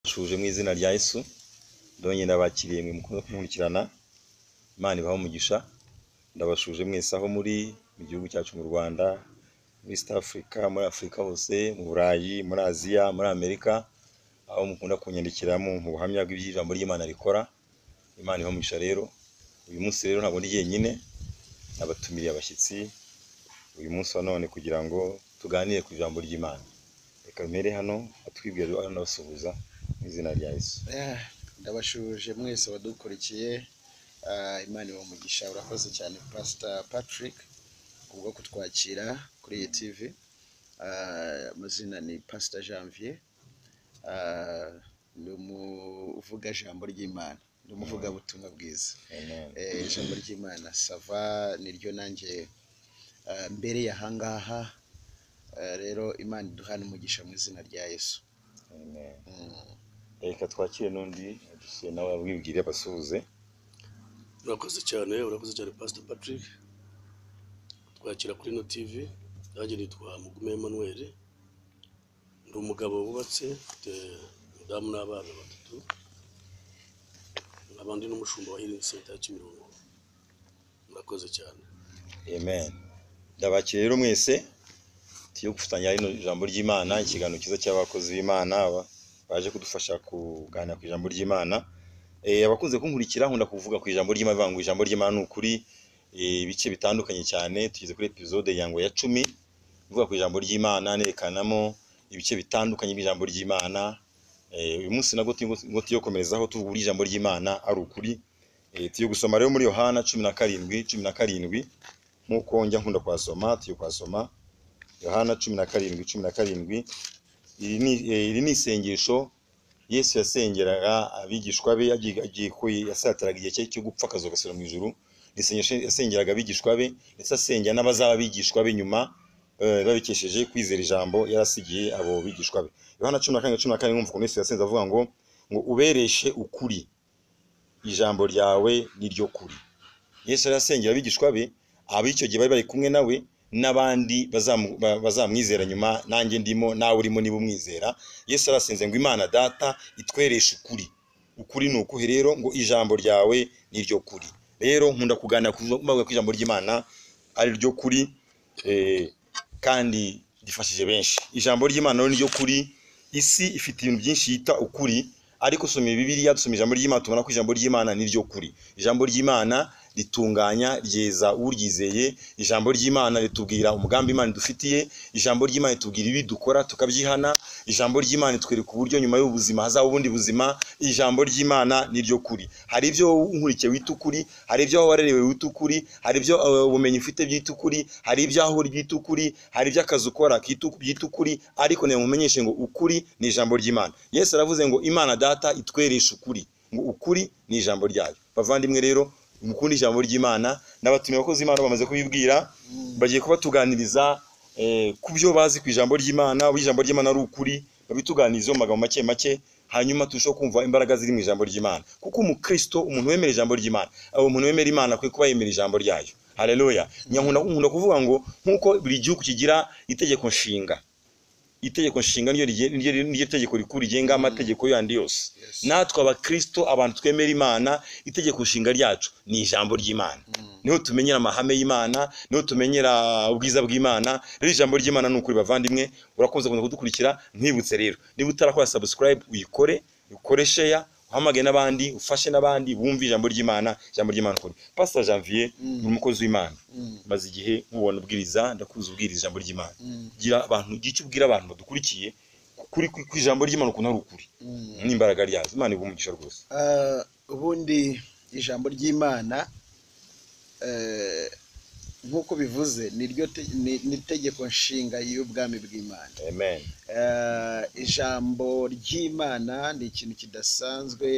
Nshuje mu izina rya Yesu, ndongeye ndabakiriye mwe mukunda kunkurikirana, Imana ibahe umugisha. Ndabashuje mwese aho muri mu gihugu cyacu mu Rwanda, muri East Africa, muri Afurika hose, mu Burayi, muri Aziya, muri Amerika, aho mukunda kunyandikira mu buhamya bw'iby'ijambo ry'Imana rikora. Imana ibahe umugisha rero. Uyu munsi rero ntabwo ndi jyenyine, nabatumiriye abashyitsi uyu munsi wa none kugira ngo tuganire ku ijambo ry'Imana. Reka mpere hano atwibwira anabasuhuza mu izina rya Yesu. Ndabashuje mwese abadukurikiye. Imana ibahe umugisha. Urakoze cyane, Pastor Patrick, kubwo kutwakira kuri iyi TV. Amazina ni Pastor Janvier. Ni umuvuga jambo ry'Imana, ni umuvugabutumwa bwiza. Amen. Ijambo ry'Imana sava niryo nanjye mbereye ahangaha. Rero Imana iduhane umugisha mu izina rya Yesu. Amen. Reka twakire n'undi dusuye, nawe abwibwire, abasuhuze. Urakoze cyane, urakoze cyane, Pastor Patrick, twakira kuri ino TV. Nanjye nitwa Mugume Emmanuel, ndi umugabo wubatse, mfite umudamu n'abana batatu, nkaba ndi n'umushumba wa Healing Center ya Kimironko. Murakoze cyane. Amen. Ndabakiriye rero mwese, tugiye gufatanya rino ijambo ry'Imana, ikiganiro cyiza cy'abakozi b'Imana baje kudufasha kuganira ku ijambo ry'Imana. Abakunze kunkurikira, nkunda kuvuga ku ijambo ry'Imana, bavuga ngo ijambo ry'Imana ni ukuri, ibice bitandukanye cyane. Tugeze kuri episode yango ya 10, mvuga ku ijambo ry'Imana, nerekanamo ibice bitandukanye by'ijambo ry'Imana. Uyu munsi nabwo ngo tugiye gukomerezaho tuvuga uburyo ijambo ry'Imana ari ukuri. Tugiye gusoma rero muri Yohana 17:17, nk'uko njya nkunda kuhasoma. Tugiye kuhasoma Yohana 17:17. Iri ni isengesho Yesu yasengeraga abigishwa be agiye ko yasatiraga igihe cye cyo gupfa akazogasubira mu ijuru. Ni isengesho yasengeraga abigishwa be, ndetse asengera n'abazaba abigishwa be nyuma, babikesheje kwizera ijambo yarasigiye abo bigishwa be. Yohana 17:17, mwumva ukuntu Yesu yasenze avuga ngo "Ubereshe ukuri, ijambo ryawe ni ryo kuri." Yesu yari asengera abigishwa be ab'icyo gihe bari bari kumwe nawe, n'abandi bazamwizera nyuma, nanjye ndimo, nawe urimo niba umwizera. Yesu yarasenze ngo Imana Data itwereshe ukuri. Ukuri ni ukuhe rero? Ngo "Ijambo ryawe ni ryo kuri." Rero nkunda kuganira kuvuga ko ijambo ry'Imana ari ryo kuri, kandi rifashije benshi. Ijambo ry'Imana rero ni ryo kuri. Isi ifite ibintu byinshi yita ukuri, ariko usoma Bibiliya, dusoma ijambo ry'Imana, tubona ko ijambo ry'Imana ni ryo kuri. Ijambo ry'Imana ritunganya, ryeza uryizeye. Ijambo ry'Imana ritubwira umugambi Imana idufitiye. Ijambo ry'Imana ritubwira ibi dukora tukabyihana. Ijambo ry'Imana ritwereka uburyo nyuma y'ubuzima hazaba ubundi buzima. Ijambo ry'Imana ni ryo kuri. Hari ibyo wowe unkurikiye wita ukuri, hari ibyo warerewe wita ukuri, hari ibyo ubumenyi ufite byita ukuri, hari ibyo aho uri byita ukuri, hari ibyo akazi ukora byita ukuri, ariko mumenyeshe ngo ukuri ni ijambo ry'Imana. Yesu aravuze ngo Imana Data itwereshe ukuri, ngo ukuri ni ijambo ryayo. Bavandimwe rero, mukunde ijambo ry'Imana. N'abatumiye abakozi b'Imana bamaze kubibwira, bagiye kubatuganiriza ku byo bazi ku ijambo ry'Imana, uburyo ijambo ry'Imana ari ukuri, babituganirize mu magambo make make, hanyuma turusheho kumva imbaraga ziri mu ijambo ry'Imana. Kuko umukristo, umuntu wemera ijambo ry'Imana, abo umuntu wemera Imana akwiye kuba yemera ijambo ryayo. Haleluya! Nkunda kuvuga ngo nk'uko buri gihugu kigira itegeko nshinga, itegeko nshinga niryo tegeko rikuru rigenga amategeko yandi yose. Natwe abakristo, abantu twemera Imana, itegeko nshinga ryacu ni ijambo ry'Imana. Niho tumenyera amahame y'Imana, niho tumenyera ubwiza bw'Imana. Rero ijambo ry'Imana ni ukuri. Bavandimwe, urakunze kuza kudukurikira. Nkwibutse rero, niba utarakora subscribe, uyikore, ukore share, uhamage n'abandi, ufashe n'abandi bumve ijambo ry'Imana. Ijambo ry'Imana ukuri. Pastor Janvier ni umukozi w'Imana, maze igihe nkubona ubwiriza, ndakuzi ubwiriza ijambo ry'Imana. Gira abantu, gira icyo ubwira abantu badukurikiye kuri ku ijambo ry'Imana, ukuntu ari ukuri n'imbaraga ryazo. Imana iguhe umugisha rwose. Ubundi ijambo ry'Imana, nk'uko bivuze, niryo ni itegeko nshinga y'ubwami bw'Imana. Amen. Ijambo ry'Imana ni ikintu kidasanzwe,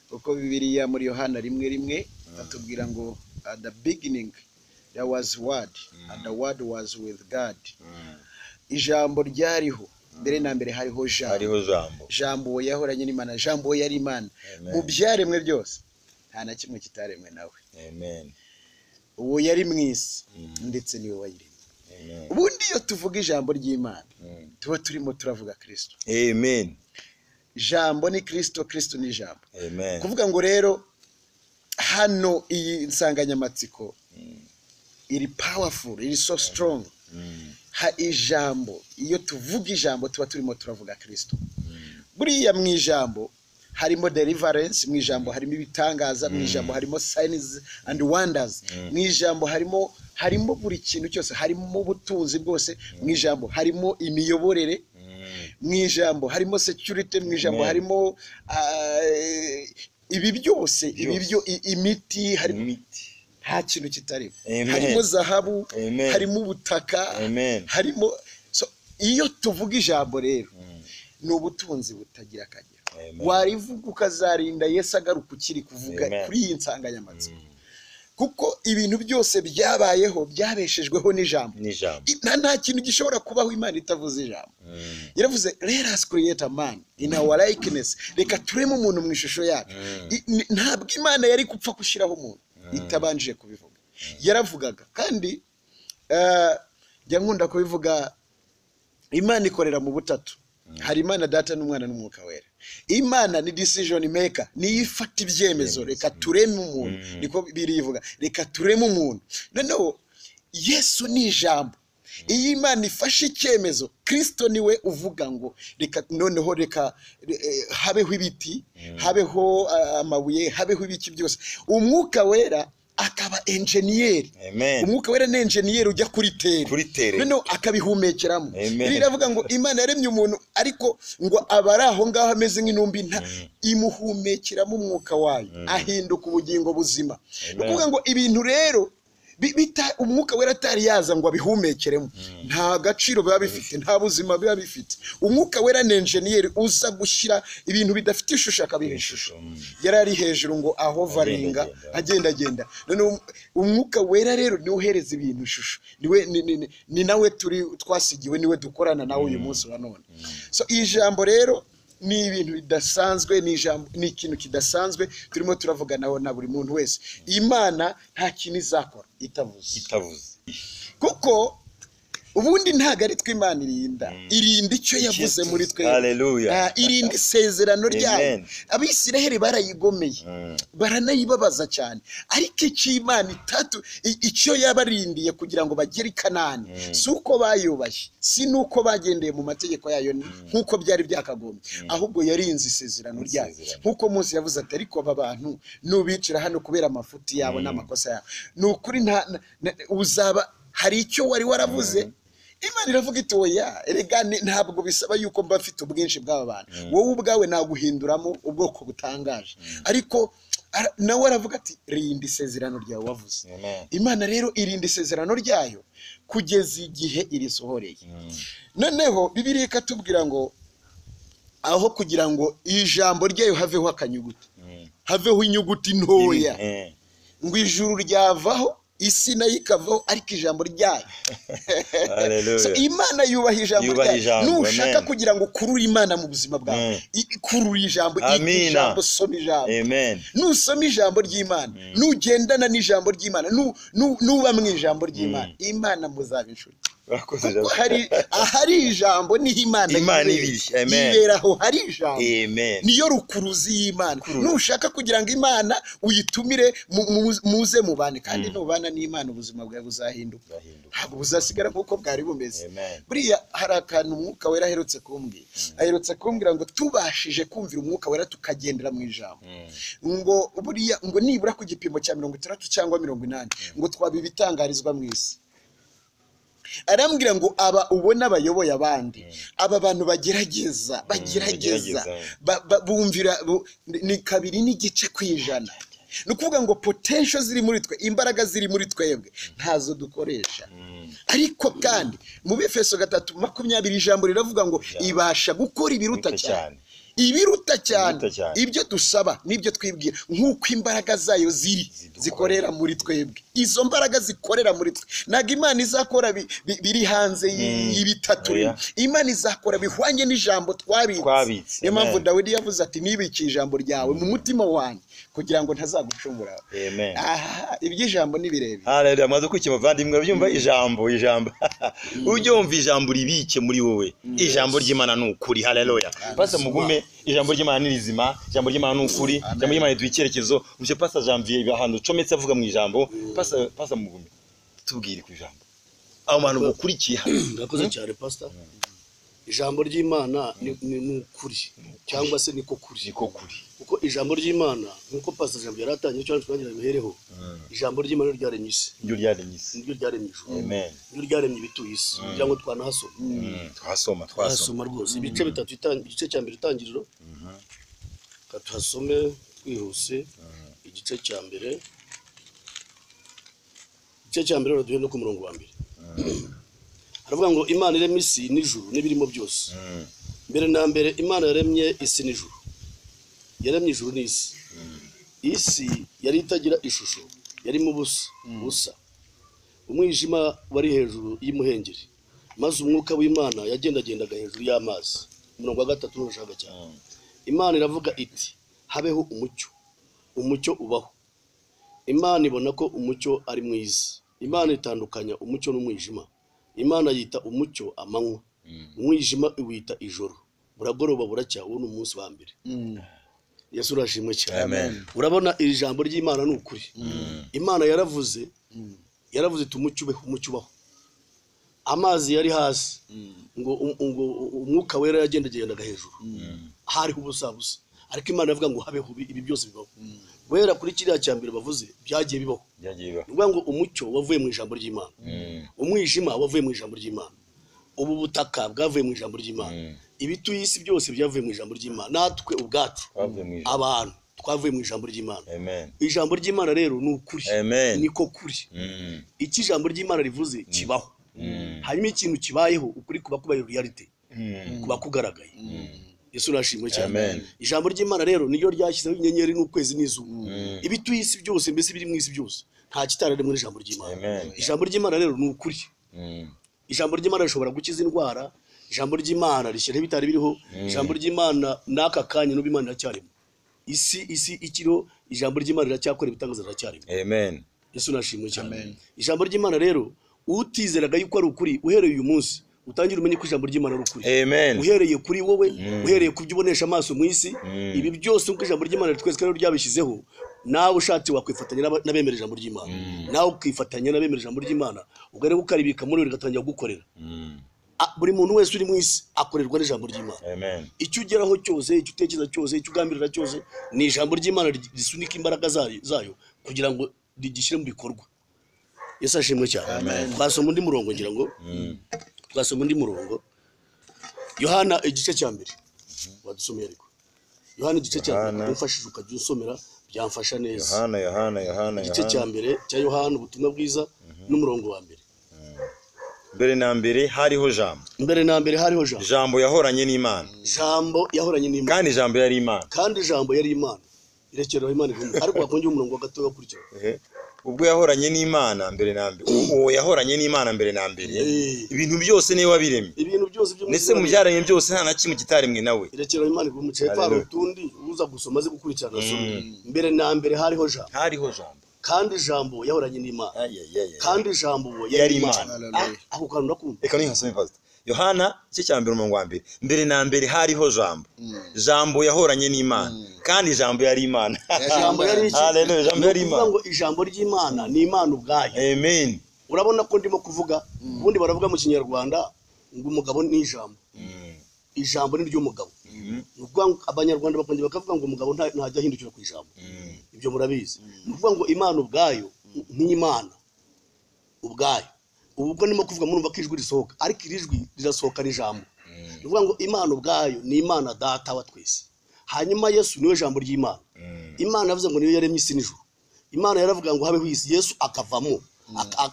kuko Bibiliya muri Yohana 1:1 atubwira ngo "At the beginning there was word, and the word was with God." Ijambo ryariho mbere na mbere, hariho Jambo. Hariho Jambo. Jambo uwo yahoranye n'Imana, Jambo uwo yari Imana. Amen. Mu byaremwe byose nta na kimwe kitaremwe nawe. Amen. Uwo yari mu isi, ndetse niwe wayiremye. Amen. Ubundi iyo tuvuga ijambo ry'Imana, tuba turimo turavuga Kirisito. Amen. Jambo ni Kristo, Kristo ni ijambo. Amen. Kuvuga ngo rero hano iyi nsanganyamatsiko iri powerful, iri so strong. Ha ijambo, iyo tuvuga ijambo tuba turimo turavuga Kristo. Buriya mu ijambo harimo deliverance, mu ijambo harimo ibitangaza, mu ijambo harimo signs and wonders, mu ijambo harimo buri kintu cyose, harimo ubutunzi bwose, mu ijambo harimo imiyoborere, mu ijambo harimo security, mu ijambo Amen. harimo ibi byose, ibi Byose. byo imiti, harimo Imiti. nta kintu kitarimo. Amen. Harimo zahabu, Amen. harimo ubutaka, Amen. harimo. So, iyo tuvuga ijambo rero ni ubutunzi butagira akagero. Amen. Warivuga ukazarinda Yesu agaruka ukiri kuvuga Amen. kuri iyi nsanganyamatsiko, kuko ibintu byose byabayeho byabeshejweho n'ijambo. N'ijambo. Nta kintu gishobora kubaho Imana itavuze ijambo. Yaravuze, "Let us create a man in our likeness," reka tureme umuntu mu ishusho yacu. Ntabwo Imana yari gupfa gushyiraho umuntu itabanjije kubivuga. Yaravugaga. Kandi njya nkunda kubivuga, Imana ikorera mu butatu. Hari Imana Data n'Umwana n'Umwuka Wera. Imana ni decision maker, niyo ifata ibyemezo. Reka tureme umuntu, niko birivuga, reka tureme umuntu. Noneho Yesu ni ijambo. Iyo Imana ifashe icyemezo, Kirisito niwe uvuga ngo reka noneho reka habeho ibiti, habeho amabuye, habeho ibiki byose. Umwuka Wera akaba enjeniyeri. Amen. Umwuka Wera ni enjeniyeri ujya kuri terre, Kuri terre. noneho akabihumekeramo. Amen. Bibiliya iravuga ngo Imana yaremye umuntu, ariko ngo aba ari aho ngaho ameze nk'intumbi nta, imuhumekeramo umwuka wayo, ahinduka ubugingo buzima. Ni ukuvuga ngo ibintu rero Umwuka Wera atari yaza ngo abihumekeremo, nta gaciro biba bifite, nta buzima biba bifite. Umwuka Wera ni enjeniyeri uza gushyira ibintu bidafite ishusho akabiha ishusho. Yari ari hejuru ngo ahoveringa, Agenda, agendagenda. Noneho Umwuka Wera rero niwe uhereza ibintu ishusho, niwe ni nawe turi twasigiwe, niwe dukorana nawe uyu munsi wa none. So ijambo rero ni ibintu bidasanzwe, ni ijambo, ni ikintu kidasanzwe turimo turavuganaho na buri muntu wese. Imana nta kintu izakora itavuze. Itavuze. Kuko ubundi ntabwo ari twe Imana irinda, irinda icyo yavuze muri twe. Hallelujah. Irinda isezerano ryayo. Amen. Abisiraheli barayigomeye, baranayibabaza cyane, ariko icyo Imana itatu icyo yabarindiye kugira ngo bagere i Kanani, si uko bayubashye, si n'uko bagendeye mu mategeko yayo nk'uko byari byakagombye, ahubwo yarinze isezerano ryayo. Isezerano. Nk'uko Mose yavuze ati, "Ariko aba bantu nubicira hano kubera amafuti yabo n'amakosa yabo, ni ukuri uzaba hari icyo wari waravuze." Imana iravuga iti, "Oya, erega ntabwo bisaba yuko mba mfite ubwinshi bw'aba bantu, wowe ubwawe naguhinduramo ubwoko butangaje." Ariko nawe aravuga ati, "Rinda isezerano ryawe wavuze." Amen. Imana rero irinda isezerano ryayo kugeza igihe irisohoreye. Noneho Bibiliya ikatubwira ngo aho kugira ngo ijambo ryayo haveho akanyuguti, haveho inyuguti ntoya, ngo ijuru ryavaho, isi nayo ikavaho, ariko ijambo ryayo. Hallelujah. So, Imana yubaha ijambo Yubaha ryayo. ijambo, Nushaka amen. kugira ngo ukurure Imana mu buzima bwawe, kurura ijambo, iga Amina. ijambo, soma ijambo. Amen. Nusoma ijambo ry'Imana, nugendana n'ijambo ry'Imana, nuba mu ijambo ry'Imana, Imana muzaba inshuti. Urakoze. Kuko hari ahari ijambo niho Imana Imana yibera. ibiri. Amen. Yibera aho hari ijambo. Amen. Niyo rukuruzi y'Imana. Nushaka kugira ngo Imana uyitumire muze mubane, kandi nubana n'Imana ubuzima bwawe buzahinduka. Buzahinduka. Ntabwo buzasigara nk'uko bwari bumeze. Amen. Buriya hari akantu Umwuka Wera aherutse kumbwira, aherutse kumbwira ngo tubashije kumvira Umwuka Wera tukagendera mu ijambo, ngo buriya ngo nibura ku gipimo cya 60 cyangwa 80, ngo twaba ibitangarizwa mu isi. Arambwira ngo aba ubona bayoboye abandi, aba bantu bagerageza, bagerageza, bagerageza. Bumvira ni 2.5%. Ni ukuvuga ngo potential ziri muri twe, imbaraga ziri muri twebwe ntazo dukoresha. Ariko kandi mu Befeso 3:20 ijambo riravuga ngo ibasha gukora ibiruta Ibiruta cyane, cyane. Ibiruta cyane Ibiruta cyane. ibyo dusaba n'ibyo twibwira, nk'uko imbaraga zayo ziri Zidukorera. Zikorera muri twebwe. Izo mbaraga zikorera muri twe, ntabwo Imana izakora biri hanze y'ibitatu. Oya. Imana izakora bihwanye n'ijambo twabitse. Twabitse, Niyo mpamvu amen. Dawidi yavuze ati, "Nibikiye ijambo ryawe mu mutima wanjye kugira ngo ntazagucumura." Amen. Aha, iby'ijambo ni birebire. Haleluya, maze kwikima muvandimwe, byumva ijambo, ijambo. Ujye wumva ijambo ribike muri wowe. Ijambo ry'Imana ni ukuri. Haleluya. Pastor Mugume. Ijambo ry'Imana ni rizima, ijambo ry'Imana ni ukuri, ijambo ry'Imana riduha icyerekezo. Monsieur Pastor Janvier ahantu ucometse avuga mu ijambo, Pastor Mugume, tubwire ku ijambo abo bantu bukurikiye hano. Murakoze cyane Pastor. Ijambo ry'Imana ni ukuri, cyangwa se niko kuri. Niko kuri. Kuko ijambo ry'Imana, nkuko Pastor Janvier yaratangiye cyangwa twagira bihereho, ijambo ry'Imana ryaremye isi. Niryo ryaremye isi. Niryo ryaremye ijuru. Amen. Niryo ryaremye ibituye isi. Kugira ngo twanahasoma. Twasoma. Twahasoma rwose. Ibice bitatu, igice cya mbere itangiriro. Tuhasome twihuse. Igice cya mbere. Igice cya mbere duhere no ku murongo wa mbere. Haravuga ngo Imana iremye isi n'ijuru n'ibirimo byose. Mbere na mbere Imana yaremye isi n'ijuru. Yaremye ijuru n'isi. Isi yari itagira ishusho, yari mu busa. Umwijima wari hejuru y'imuhengeri, maze umwuka w'Imana yagendagendaga hejuru y'amazi. Umurongo wa gatatu n'ushaka cyane. Imana iravuga iti habeho umucyo, umucyo ubaho. Imana ibona ko umucyo ari mwiza. Imana itandukanya umucyo n'umwijima. Imana yita umucyo amanywa, umwijima iwita ijoro. Buragoroba buracya, uwo ni umunsi wa mbere. Yesu urashimwe cyane. Amen. Urabona iri jambo ry'Imana ni ukuri. Imana yaravuze, yaravuze iti umucyo ubeho, umucyo ubaho. Amazi yari hasi, ngo umwuka wera yagendagendaga hejuru, hariho ubusa busa. Ariko Imana yavuga ngo habeho, ibi byose bibaho. Guhera kuri kiriya cya mbere bavuze byagiye bibaho. Ni ngo umucyo wavuye mu ijambo ry'Imana, umwijima wavuye mu ijambo ry'Imana, ubu butaka bwavuye mu ijambo ry'Imana, ibituye isi byose byavuye mu ijambo ry'Imana, natwe ubwacu abantu twavuye mu ijambo ry'Imana. Ijambo ry'Imana rero ni ukuri, niko kuri. Icyo ijambo ry'Imana rivuze kibaho. Hanyuma ikintu kibayeho, ukuri kuba kubaye reality, kuba kugaragaye. Yesu urashimwe cyane. Ijambo ry'Imana rero niryo ryashyizeho inyenyeri n'ukwezi n'izuba. Ibituye isi byose, mbese biri mu isi byose, nta kitararemwe n'ijambo ry'Imana. Ijambo ry'Imana rero ni ukuri. Ijambo ry'Imana rishobora gukiza indwara, ijambo ry'Imana rishyiraho ibitari biriho, ijambo ry'Imana n'aka kanya n'ubu Imana iracyarimo. Isi ikiriho, ijambo ry'Imana riracyakora ibitangaza, riracyarimo. Amen. Yesu urashimwe cyane. Ijambo ry'Imana rero utizeraga yuko ari ukuri, uhereye uyu munsi utangira umenye ko ijambo ry'Imana ari ukuri. Amen. Uhereye kuri wowe, uhereye ku byo ubonesha amaso mu isi, ibi byose uko ijambo ry'Imana ritwese kandi ryabishyizeho, nawe ushatse wakwifatanya n'abemera ijambo ry'Imana. Nawe ukifatanya n'abemera ijambo ry'Imana, ugarebe ukaribika muri rigatangira gukorera. Buri muntu wese uri mu isi akorerwa n'ijambo ry'Imana. Amen. Icyo ugeraho cyose, icyo utekereza cyose, icyo ugambirira cyose, ni ijambo ry'Imana risunika imbaraga zayo kugira ngo rigishyire mu bikorwa. Yesu ashimwe cyane. Twasoma undi murongo ngira ngo. Twasoma undi murongo. Yohana igice cya mbere. Wadusomeye ariko. Yohana igice cya mbere, umfashije ukajya usomera byamfasha neza. Yohana. Igice cya mbere cya Yohana ubutumwa bwiza n'umurongo wa mbere. Mbere na mbere hariho jambo. Mbere na mbere hariho jambo. Jambo yahoranye n'Imana. Jambo yahoranye n'Imana. Kandi jambo yari Imana. Kandi jambo yari Imana. Irekeraho Imana ihumure. Ariko wakongera umurongo wa gato wakurikira. Ubwo yahoranye n'Imana mbere na mbere, uwo yahoranye n'Imana mbere na mbere, ibintu byose niwe wabiremye. Ibintu byose byo ndetse mu byaremwe byose nta na kimwe kitaremwe nawe. Irekeraho Imana ihumure. Paro utundi uza gusoma azi gukurikirana asoma. Mbere na mbere hariho jambo. Hariho jambo. Kandi jambo yahoranye n'Imana. Kandi jambo yari Imana. Ako kantu ndakumva. Reka nihasome pastor. Yohana igice cya mbere umurongo wa mbere. Mbere na mbere hariho jambo. Jambo yahoranye n'Imana. Kandi jambo yari Imana. Jambo yari iki? Haleluya, jambo yari Imana. Ngo ijambo ry'Imana ni Imana ubwayo. Amen. Urabona ko ndimo kuvuga, ubundi baravuga mu Kinyarwanda ngo umugabo ni ijambo. Ijambo ni ry'umugabo. Nukuvuga ngo abanyarwanda bakongera bakavuga ngo umugabo ntajya ahindukira ku ijambo. Ibyo murabizi. Nukuvuga ngo Imana ubwayo ni Imana ubwayo. Ubwo ndimo kuvuga murumva ko ijwi risohoka, ariko iri jwi rirasohoka ari ijambo. Nukuvuga ngo Imana ubwayo ni Imana data wa twese. Hanyuma Yesu niwe jambo ry'Imana. Imana yavuze ngo niyo yaremye isi n'ijuru. Imana yaravuga ngo habeho isi, Yesu akavamo.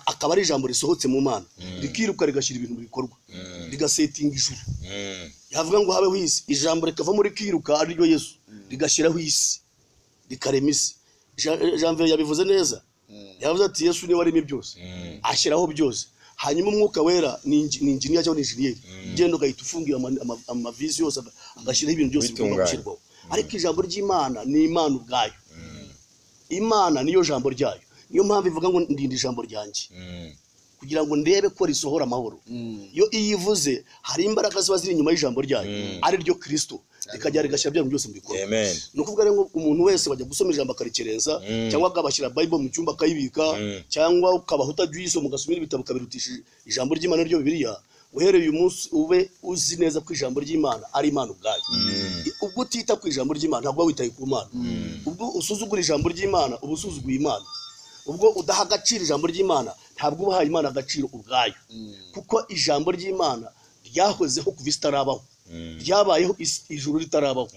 Akaba ari ijambo risohotse mu Mana, rikiruka rigashyira ibintu mu bikorwa, rigasetinga ijuru. Yavuga ngo habeho isi, ijambo rikavamo rikiruka ari ryo Yesu, rigashyiraho isi, rikarema isi. Janvier yabivuze neza. Yavuze ati Yesu niwe waremye byose, ashyiraho byose. Hanyuma umwuka wera ni engineer cyangwa ni engineer, genda ugahita ufungira amavisi yose, agashyiraho ibintu byose bigomba gushyirwaho. Ariko ijambo ry'Imana ni Imana ubwayo. Imana niyo jambo ryayo. Niyo mpamvu ivuga ngo ndinda ijambo ryanjye kugira ngo ndebe ko risohora amahoro. Iyo iyivuze hari imbaraga ziba ziri inyuma y'ijambo ryayo, ari ryo Kristo. rikajya rigashyira bya bintu byose mu bikorwa. Amen. Ni ukuvuga rero ngo umuntu wese wajya gusoma ijambo akarikerenza, cyangwa akabashyira Bible mu cyumba akayibika, cyangwa ukabaha utajya uyisoma ugasoma ibitabo ukabirutisha ijambo ry'Imana ryo Bibiliya. Uhereye uyu munsi ube uzi neza ko ijambo ry'Imana ari Imana ubwayo. Ubwo utita ku ijambo ry'Imana ntabwo uba witaye ku Mana. Ubwo usuzugura ijambo ry'Imana uba usuzuguye Imana. Ubwo udaha agaciro ijambo ry'Imana ntabwo uba uhaye Imana agaciro ubwayo. Kuko ijambo ry'Imana ryahozeho kuva isi itarabaho, ryabayeho ijuru ritarabaho,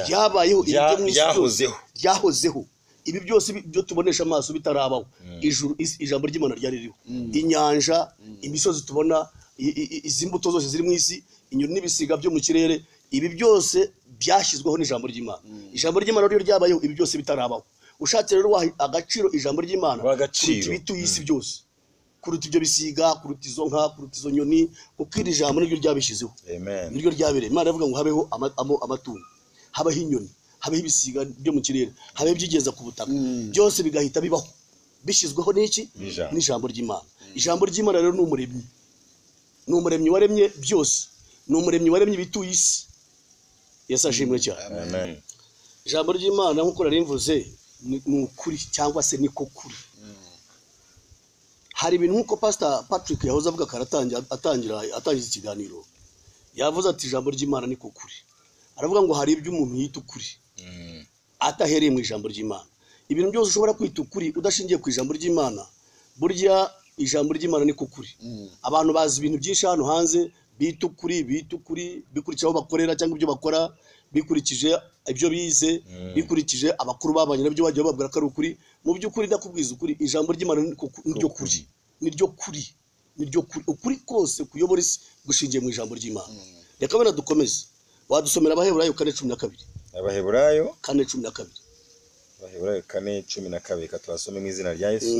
ryabayeho ibyo mu isi byose, Ryahozeho. ryahozeho ibi byose byo tubonesha amaso bitarabaho. Ijuru, ijambo ry'Imana ryari ririho, inyanja, imisozi tubona, izi mbuto zose ziri mu isi, inyoni n'ibisiga byo mu kirere, ibi byose byashyizweho n'ijambo ry'Imana. Ijambo ry'Imana ryo ryabayeho ibi byose bitarabaho. Ushatse rero waha agaciro ijambo ry'Imana Waha agaciro. kuruta ibituye isi byose, kuruta ibyo bisiga, kuruta izo nka, kuruta izo nyoni, kuko iri jambo niryo ryabishyizeho. Amen. Niryo ryabereye. Imana iravuga ngo habeho amatungo, habeho inyoni, habeho ibisiga byo mu kirere, habeho ibyigeza ku butaka, byose bigahita bibaho bishyizweho n'iki? N'ijambo. N'ijambo ry'Imana. Ijambo ry'Imana rero ni umuremyi, ni umuremyi waremye byose, ni umuremyi waremye ibituye isi. Yesu ashimwe cyane. Amen. Ijambo ry'Imana nk'uko nari mvuze ni ukuri cyangwa se niko kuri. Hari ibintu nk'uko Pastor Patrick yahoze avuga karatangira atangiza ikiganiro, yavuze ati ijambo ry'Imana niko kuri. Aravuga ngo hari ibyo umuntu yita ukuri atahereye mu ijambo ry'Imana. Ibintu byose ushobora kwita ukuri udashingiye ku ijambo ry'Imana, burya ijambo ry'Imana niko kuri. Abantu bazi ibintu byinshi hano hanze bita ukuri, bikurikije aho bakorera cyangwa ibyo bakora, bikurikije ibyo bize, bikurikije abakuru babanye nabyo bagiye bababwira ko ari ukuri. Mu by'ukuri ndakubwiza ukuri, ijambo ry'Imana niryo kuri, niryo kuri, niryo kuri. Ukuri kose kuyobora isi gushingiye mu ijambo ry'Imana. Reka wenda dukomeze. Wadusomera Abaheburayo 4:12. Abaheburayo 4:12. Abaheburayo 4:12, katubasome mu izina rya Yesu.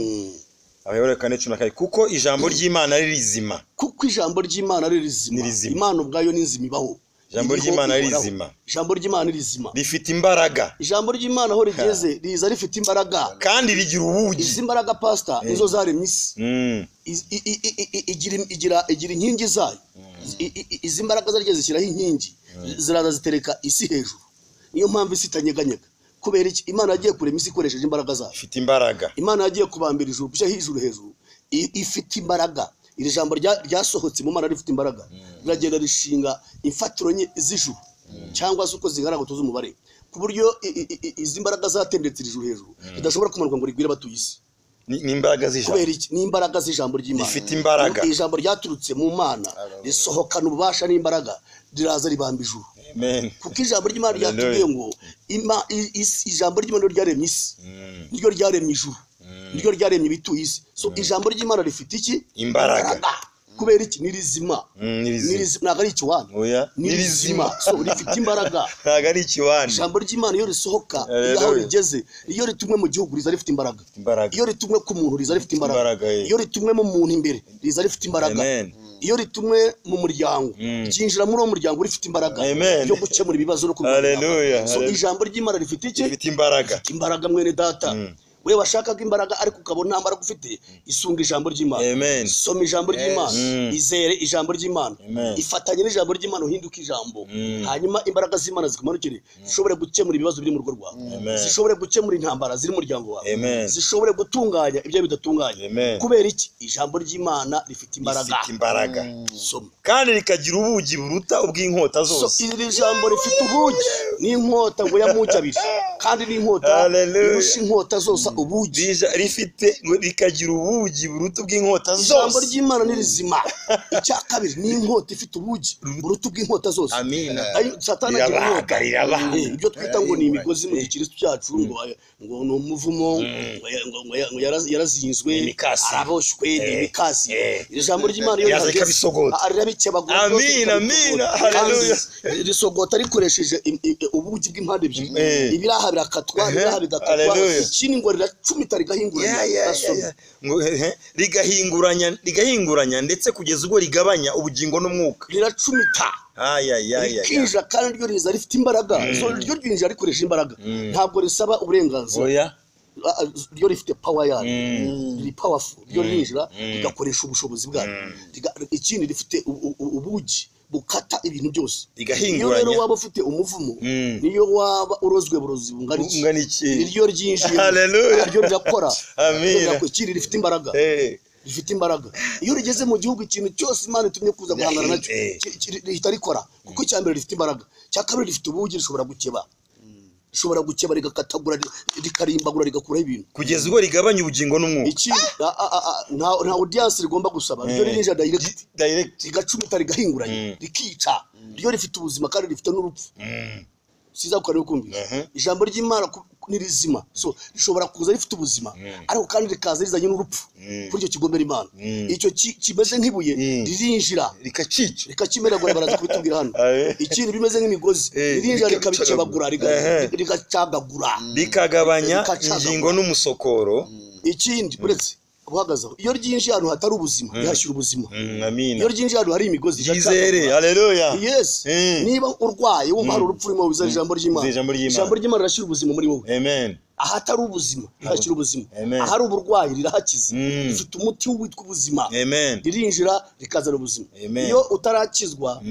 Abaheburayo 4:12, kuko ijambo ry'Imana ari rizima. Kuko ijambo ry'Imana ari rizima. Imana ubwayo ni nzima ibaho. Ijambo ry'Imana ari rizima. Ijambo ry'Imana ari rizima. Rifite imbaraga. Ijambo ry'Imana aho rigeze riza rifite imbaraga. Kandi rigira ubugi. Izi mbaraga pastor nizo zaremye isi. Igira inkingi zayo. Izi mbaraga zaryo zishyiraho inkingi. Ziraza zitereka isi hejuru. Niyo mpamvu isi itanyeganyega. Kubera iki? Imana yagiye kurema isi ikoresheje imbaraga zayo. Ifite imbaraga. Imana yagiye kubambira ijuru, gushyiraho ijuru hejuru. Ifite imbaraga. Iri jambo ryasohotse mu Mana rifite imbaraga. Riragenda rishinga imfatiro nke z'ijuru cyangwa se uko zigaragara tuzi umubare, ku buryo izi mbaraga zatendetse ijuru hejuru ridashobora kumanuka ngo rigwire abatuye isi. Ni imbaraga z'ijambo. Kubera iki? Ni imbaraga z'ijambo ry'Imana. Rifite imbaraga. Ijambo ryaturutse mu Mana risohokana ububasha n'imbaraga, riraza ribamba ijuru. Amen. Kuko ijambo ry'Imana ryatubwiye ngo ijambo ry'Imana ryaremye isi, niryo ryaremye ijuru, niryo ryaremye ibituye isi. So ijambo ry'Imana rifite iki? Imbaraga. Kubera iki? Ni rizima. Ntabwo ari ikiwani. Ni rizima. So rifite imbaraga. Ntabwo ari ikiwani. Ijambo ry'Imana iyo risohoka, aho rigeze, iyo ritumwe mu gihugu riza rifite imbaraga. Iyo ritumwe ku muntu riza rifite imbaraga. Iyo ritumwe mu muntu imbere riza rifite imbaraga. Iyo ritumwe mu muryango ryinjira muri uwo muryango rifite imbaraga yo gukemura ibibazo no kurwanya. So ijambo ry'Imana rifite iki? Rifite imbaraga. Imbaraga mwene data. We washakaga imbaraga ariko ukabona nta mbaraga ufite, isunga ijambo ry'Imana. Soma ijambo ry'Imana, izere ijambo ry'Imana, ifatanye n'ijambo ry'Imana uhinduke ijambo. Hanyuma imbaraga z'Imana zikumanukire, zishobore gukemura ibibazo biri mu rugo rwawe, zishobore gukemura intambara ziri mu muryango wawe, zishobore gutunganya ibyo bidatunganye. Kubera iki? Ijambo ry'Imana rifite imbaraga. Rifite imbaraga. Soma. Kandi rikagira ubugi buruta ubw'inkota zose. So iri jambo rifite ubugi n'inkota ngo yamugi abiri, kandi n'inkota irusha inkota zose ubugi. Rifite rikagira ubugi buruta ubw'inkota zose. Ijambo ry'Imana ni rizima. Icya kabiri ni inkota ifite ubugi buruta ubw'inkota zose. Amina. Satani agira inkota. Ibyo twita ngo ni imigozi mu gikristo cyacu, ngo ni umuvumo, ngo yarazinzwe, araboshywe, ni imikasi. Ijambo ry'Imana iyo rirabikebagura. Amina, amina. Haleluya. Risogota rikoresheje ubugi bw'impande ebyiri. Ibiraha birakatwa, ibiraha bigakatwa. Ikindi ngo riracumita rigahinguranya. Rigahinguranya ndetse kugeza ubwo rigabanya ubugingo n'umwuka. Riracumita. Rikinjira kandi ryo riza rifite imbaraga. Ryo ryinjira rikoresha imbaraga. Ntabwo risaba uburenganzira. Ryo rifite power yaryo. Riri powerful. Ryo rinjira rigakoresha ubushobozi bwaryo. Ikindi rifite ubugi Bukata ibintu byose. Iyo Rigahinguranya. rero waba ufite umuvumo, niyo waba urozwe burozi bungana iki, Bungana iki? niryo ryinjiye, Hallelujah. ryo rirakora. Amina. Ryo rirakora. Ikindi, rifite imbaraga. Rifite imbaraga. Iyo rigeze mu gihugu, ikintu cyose Imana itumye kuza guhangana nacyo, rihita rikora, kuko icya mbere rifite imbaraga, icya kabiri rifite ubugi, rishobora gukeba, rishobora gukeba, rigakatagura, rikarimbagura, rigakuraho ibintu. Kugeza ubwo rigabanya ubugingo n'umwuka. Ikindi, nta audience rigomba gusaba, ryo ririnjira direct. Direct. Rigacumita, rigahinguranya, rikica. Ryo rifite ubuzima kandi rifite n'urupfu. Siza kuko kumvise. Ijambo ry'Imana ni rizima, so rishobora kuza rifite ubuzima, ariko kandi rikaza rizanye n'urupfu kuri icyo kigomera Imana. Icyo kimeze nk'ibuye, ririnjira, rikacica, rikakimeragura, baraza kubitubwira hano. Aye. Ikindi, bimeze nk'imigozi, ririnjira, rikabikebagura, rigacagagura. Rikagabanya Rikacagagura. ingingo n'umusokoro. Ikindi, uretse uhagaze aho, iyo ryinjiye ahantu hatari ubuzima, rihashyira ubuzima. Amina. Iyo ryinjiye ahantu hari imigozi, Ryizere. riracagagura. Haleluya. Yes. Niba urwaye, wumva hari urupfu urimo, wizera ijambo ry'Imana. Wizera ijambo ry'Imana. Ijambo ry'Imana rirashyira ubuzima muri wowe. Amen. Ahatari ubuzima, rihashyira ubuzima. Amen. Ahari uburwayi, rirahakiza. Rifite umuti witwa ubuzima. Amen. Ririnjira, rikazana ubuzima. Amen. Iyo utarakizwa,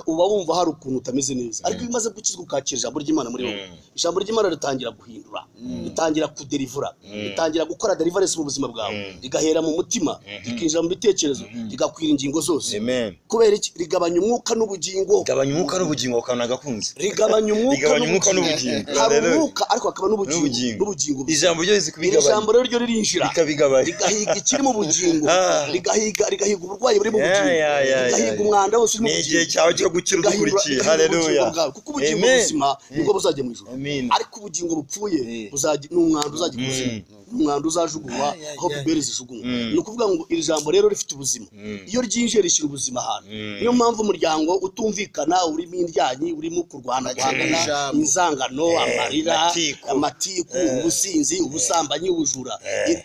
uba wumva hari ukuntu utameze neza, ariko iyo umaze gukizwa, ukakira ijambo ry'Imana muri wowe, ijambo ry'Imana ritangira guhindura, ritangira kuderivura, ritangira gukora deliverance mu buzima bwawe, rigahera mu mutima, rikinjira mu bitekerezo, rigakwira ingingo zose. Amen. Kubera iki? Rigabanya umwuka n'ubugingo. Gabanya umwuka n'ubugingo, ukabona agakunze. Rigabanya umwuka Rigabanya umwuka n'ubugingo. n'ubugingo. Hari Hallelujah. umwuka, ariko hakaba n'ubugingo. N'ubugingo. N'ubugingo. Ijambo ryo rizi Iri kubigabanya. jambo rero ryo ririnjira, rikabigabanya, rigahiga ikiri mu bugingo, rigahiga uburwayi buri mu bugingo, rigahiga umwanda wose uri mu Ni igihe bugingo. cyawe cyo gukira Rigahindura udukurikiye. rigahindura Haleluya. ubugingo bwawe, kuko ubugingo Amen. buzima nibwo buzajya mu ijuru, Amen. ariko ubugingo bupfuye buzajya ni umwanda uzajya ikuzimu, ni umwanda uzajugunywa aho poubelle zijugunywa. Ni ukuvuga ngo iri jambo rero rifite ubuzima. Iyo ryinjiye, rishyira ubuzima ahantu. Niyo mpamvu umuryango utumvikana, urimo indyanyi, urimo kurwana, guhangana, Ijambo. inzangano, amarira, Amatiku. amatiku, ubusinzi, ubusambanyi, ubujura,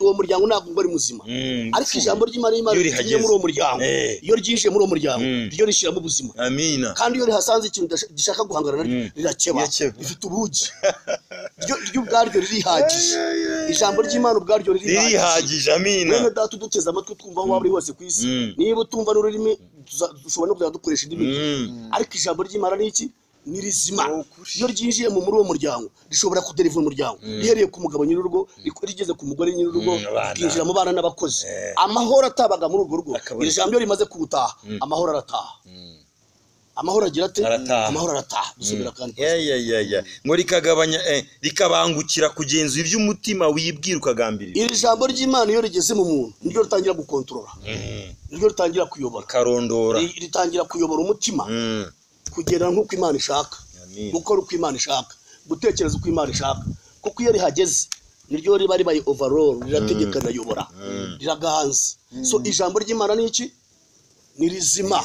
uwo muryango ntabwo uba ari muzima. Ariko ijambo ry'Imana, Imana Iyo ritinye rihageze. muri uwo muryango, iyo ryinjiye muri uwo muryango, ryo rishyiramo ubuzima. Amina. Kandi iyo rihasanze ikintu gishaka guhangana naryo, rirakeba. Rirakeba. Rifite ubugi, ryo ubwaryo ririhagije. Ijambo ry'Imana ubwaryo ririhagije. Ririhagije, amina. Mwene data uduteze amatwi, twumva aho waba uri hose ku isi, niba utumva n'ururimi, dushobora no kuzajya dukoresha indimi ebyiri. Ariko ijambo ry'Imana ni iki? Ni rizima. Ni ukuri. Iyo ryinjiye muri uwo muryango, rishobora kuderivura umuryango, rihereye ku mugabo nyir'urugo, rigeze ku mugore nyir'urugo, Abana. rikinjira mu bana n'abakozi. Amahoro atabaga muri urwo rugo, Akaboneka. iri jambo iyo rimaze kuwutaha, amahoro arataha. Amahoro agira ate? Arataha. Amahoro arataha. Dusubira kandi. Ya, ya, ya, ya. Ngo rikagabanya, rikabangukira kugenzura iby'umutima wibwira ukagambirira. Iri jambo ry'Imana iyo rigeze mu muntu, niryo ritangira gukontorora, niryo ritangira kuyobora. Rikarondora. Ritangira kuyobora umutima kugera nk'uko Imana ishaka, Amin. gukora uko Imana ishaka, gutekereza uko Imana ishaka, kuko iyo rihageze, niryo riba ribaye overall, rirategeka, rirayobora, riraganza. So ijambo ry'Imana ni iki? Ni rizima.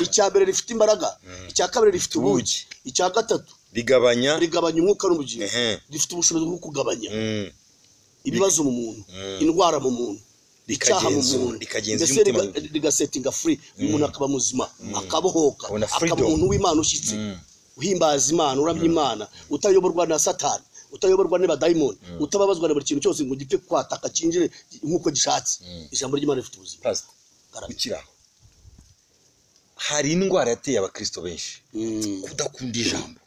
Icya mbere, rifite imbaraga. Icya kabiri, rifite ubugi. Icya gatatu, Rigabanya. rigabanya umwuka n'ubugingo. Rifite ubushobozi bwo kugabanya ibibazo mu muntu, indwara mu muntu, icyaha mu Rikagenzura, muntu, rikagenzura mbese umutima. Rigasetinga free umuntu, akaba muzima, akabohoka, Akabona akaba freedom. umuntu w'Imana ushyitse, uhimbaza Imana, uramya Imana, utayoborwa na Satani, utayoborwa n'abadayimoni, utababazwa na buri kintu cyose ngo gipfe kwataka cyinjire nk'uko gishatse. Ijambo ry'Imana rifite ubuzima. Pastor, Karame. ukiri aho, hari indwara yateye abakristo benshi, kudakunda ijambo,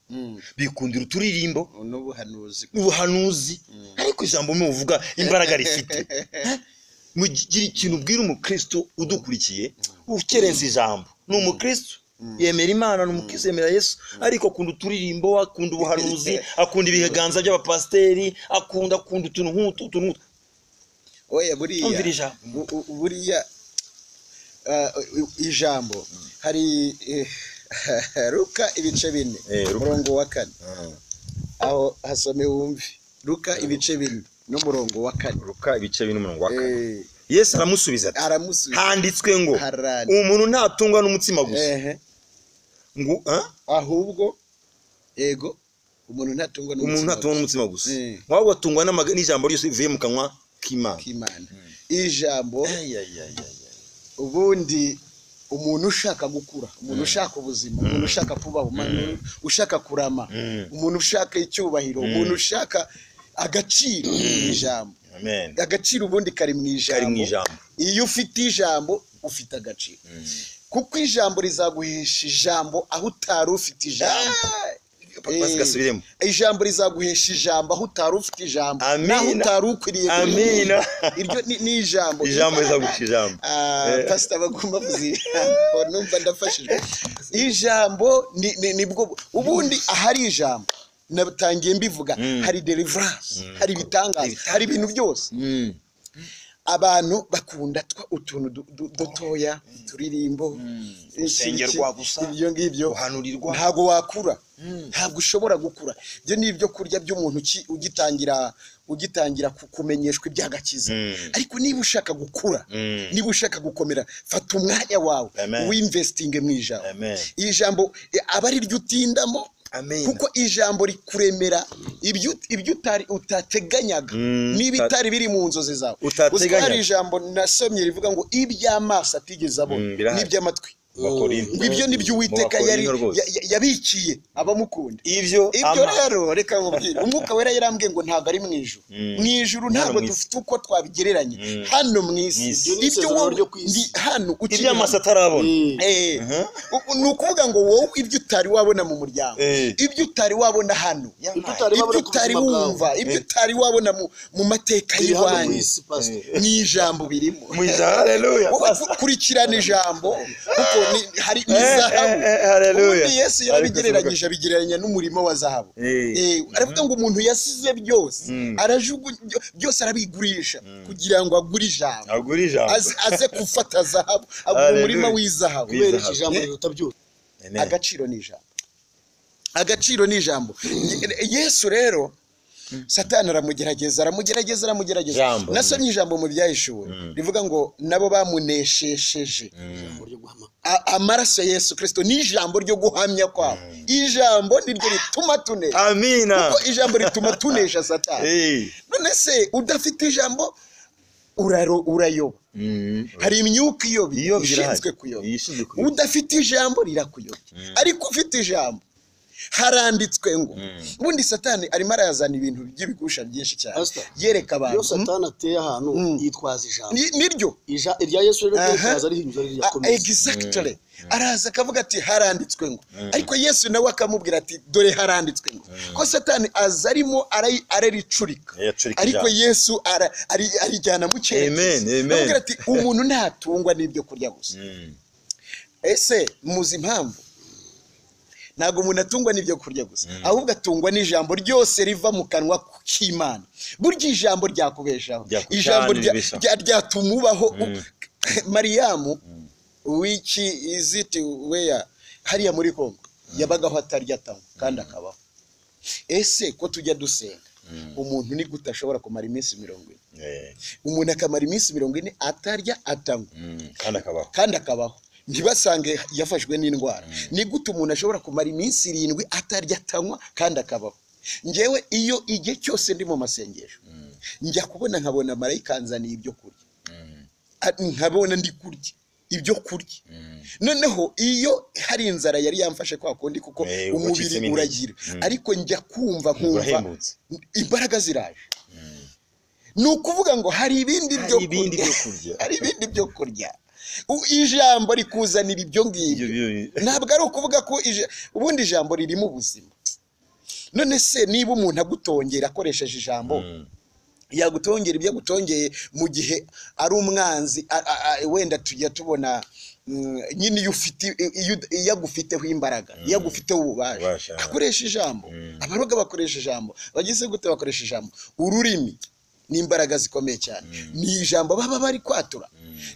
bikundira uturirimbo n'ubuhanuzi. Ubuhanuzi, ariko ijambo nuvuga imbaraga rifite. Mugira ikintu ubwira umukristo udukurikiye ukerenza ijambo. Ni umukristo yemera Imana, ni umukristo yemera Yesu, ariko akunda uturirimbo, akunda ubuhanuzi, akunda ibiganza by'abapasiteri, akunda utuntu nk'utu, utuntu nk'utu. Oya, buriya Umvira ijambo. Buriya ijambo hari Luka ibice 4, Luka. umurongo wa 4. Aho hasome wumve. Luka ibice 4 n'umurongo wa 4. Luka ibice 4 umurongo wa 4. Yesu aramusubiza ati: Aramusubiza. "Handitswe ngo Harani. umuntu ntatungwa n'umutsima gusa." Ngo ah? Ahubwo yego, umuntu ntatungwa Umuntu n'umutsima ntatungwa n'umutsima gusa, ahubwo atungwa n'ijambo ryose rivuye mu kanwa k'Imana. k'Imana. Ijambo. Ay, ay, ay, ay, ay. Ubundi umuntu ushaka gukura, umuntu ushaka ubuzima, umuntu ushaka kubaho, umuntu ushaka kurama, umuntu ushaka icyubahiro, umuntu ushaka agaciro, ijambo. Amen. Agaciro ubundi kari mu Kari mu ijambo. ijambo. Iyo ufite ijambo, ufite agaciro. Kuko ijambo rizaguhesha ijambo aho utari ufite ijambo. Gasubiremo. Ijambo rizaguhesha ijambo aho utari ufite ijambo, Amina. naho utari ukwiriye. Amina. Iryo ni ijambo. Ijambo rizaguhesha ijambo. Pastor bagomba kuvuza ijambo, numva ndafashijwe. Ijambo nibwo ubundi ahari ijambo, natangiye mbivuga, hari deliverance, hari ibitangaza, hari ibintu byose. Abantu bakunda utuntu dutoya, turirimbo, Gusengerwa gusa, ibyo ngibyo, guhanurirwa. Ntabwo wakura, ntabwo ushobora gukura. Ibyo ni ibyo kurya by'umuntu ugitangira kumenyeshwa iby'agakiza. Ariko niba ushaka gukura, niba ushaka gukomera, fata umwanya wawe Amen. winvestinge mu ijambo. Amen. Iri jambo aba ari ryo utindamo, Amen. kuko ijambo rikuremera ibyo utari utateganyaga, niba itari biri mu nzozi zawe. Utateganyaga. Uzi ko hari ijambo nasomye rivuga ngo iby'amaso atigeze abona, Birahari. n'iby'amatwi, Mu Bakorinto. ngo ibyo nibyo Uwiteka Mu yari Bakorinto rwose. yabikiye abamukunda. Ibyo Ibyo rero, reka nkubwire, Umwuka Wera yarambwiye ngo ntabwo ari mu ijuru. Mu ijuru Hano ntabwo mu isi. dufite uko twabigereranya. Hano mu isi, Mu isi. Ibyo ni ibyo isezerano wowe ryo ku isi. ndi hano ukiri Iby'amaso hano. atarabona. Ni ukuvuga ngo wowe ibyo utari wabona mu muryango, ibyo utari wabona hano, Ibyo utari ibyo wabona ku utari buzima bwawe. wumva, ibyo utari wabona mu mateka Biri hano mu y'iwanyu, isi, Pastor. mu ijambo birimo. Mu ijambo, haleluya. Wowe kurikirana ijambo, kuko hari ni zahabu. Haleluya. Ubundi Yesu yarabigereranyije, abigereranya n'umurimo wa zahabu. Aravuga ngo umuntu yasize byose, arajugunya byose, arabigurisha kugira ngo agure ijambo. Agura ijambo. Aze gufata zahabu, agura Haleluya. umurima w'izahabu. Kubera iki ijambo riruta byose? Amen. Agaciro ni ijambo, agaciro ni ijambo. Yesu rero, Satani aramugerageza, aramugerageza, aramugerageza. Ijambo. Nasomye ijambo mu Byahishuwe rivuga ngo nabo bamuneshesheje Ijambo ryo guhama. Amaraso ya Yesu Kirisito n'ijambo ryo guhamya kwabo. Ijambo niryo rituma tunesha, Amina. kuko ijambo rituma tunesha Satani. None se udafite ijambo urayoba. Hari imyuka iyobya, Iyobya ishinzwe irahari. kuyobya. Ishinzwe kuyobya. Udafite ijambo rirakuyobya, ariko ufite ijambo, haranditswe ngo. Ubundi Satani arimo arayazana ibintu by'ibigusha byinshi cyane, Pastor, yereka abantu. Iyo Satani ateye ahantu, yitwaza ijambo. Niryo. Irya Yesu rero Aha. rikaza rihinyuza ririyakomeza. Exactly. Araza akavuga ati haranditswe ngo, ariko Yesu nawe akamubwira ati dore haranditswe ngo, ko Satani aza arimo araricurika, Yacurika ariko ijambo. Yesu arijyana mu cyerekezo. Amen, amen. Aramubwira ati umuntu ntatungwa n'ibyo kurya gusa. Ese muzi impamvu? Ntabwo umuntu atungwa n'ibyo kurya gusa, ahubwo atungwa n'ijambo ryose riva mu kanwa k'Imana. Burya ijambo ryakubeshaho, ijambo Cyane ribeshaho. ryatuma ubaho. Mariyamu w'iki iziti weya hariya muri Kongo yabagaho atarya atanywa kandi akabaho. Ese ko tujya dusenga, umuntu ni gute ashobora kumara iminsi 40? Umuntu akamara iminsi 40 atarya atanywa, Kandi akabaho. kandi akabaho, ntibasange yafashwe n'indwara. Ni gute umuntu ashobora kumara iminsi 7 atarya atanywa kandi akabaho? Ngewe iyo igihe cyose ndi mu masengesho, njya kubona nkabona marayika anzaniye ibyo kurya, nkabona ndi kurya ibyo kurya. Noneho iyo hari inzara yari yamfashe kwa kundi, kuko Ucitsemo umubiri intege. uragira, ariko njya kumva nkumva Urahembutse. imbaraga ziraje. Ni ukuvuga ngo hari ibindi Hari byo ibindi kurya. byo kurya. Hari ibindi byo kurya. Ijambo rikuzanira ibyo ngibyo. Ntabwo ari ukuvuga ko ubundi ijambo ririmo ubuzima. None se niba umuntu agutongera akoresheje ijambo, yagutongera ibyo agutongeye mu gihe ari umwanzi, wenda tujya tubona nyine iyo ufite, iyo agufiteho imbaraga, iyo agufiteho ububasha, Ububasha. akoresha ijambo. Abaroga bakoresha ijambo, bagize gute bakoresha ijambo. Ururimi ni imbaraga zikomeye cyane, ni ijambo baba bari kwatura.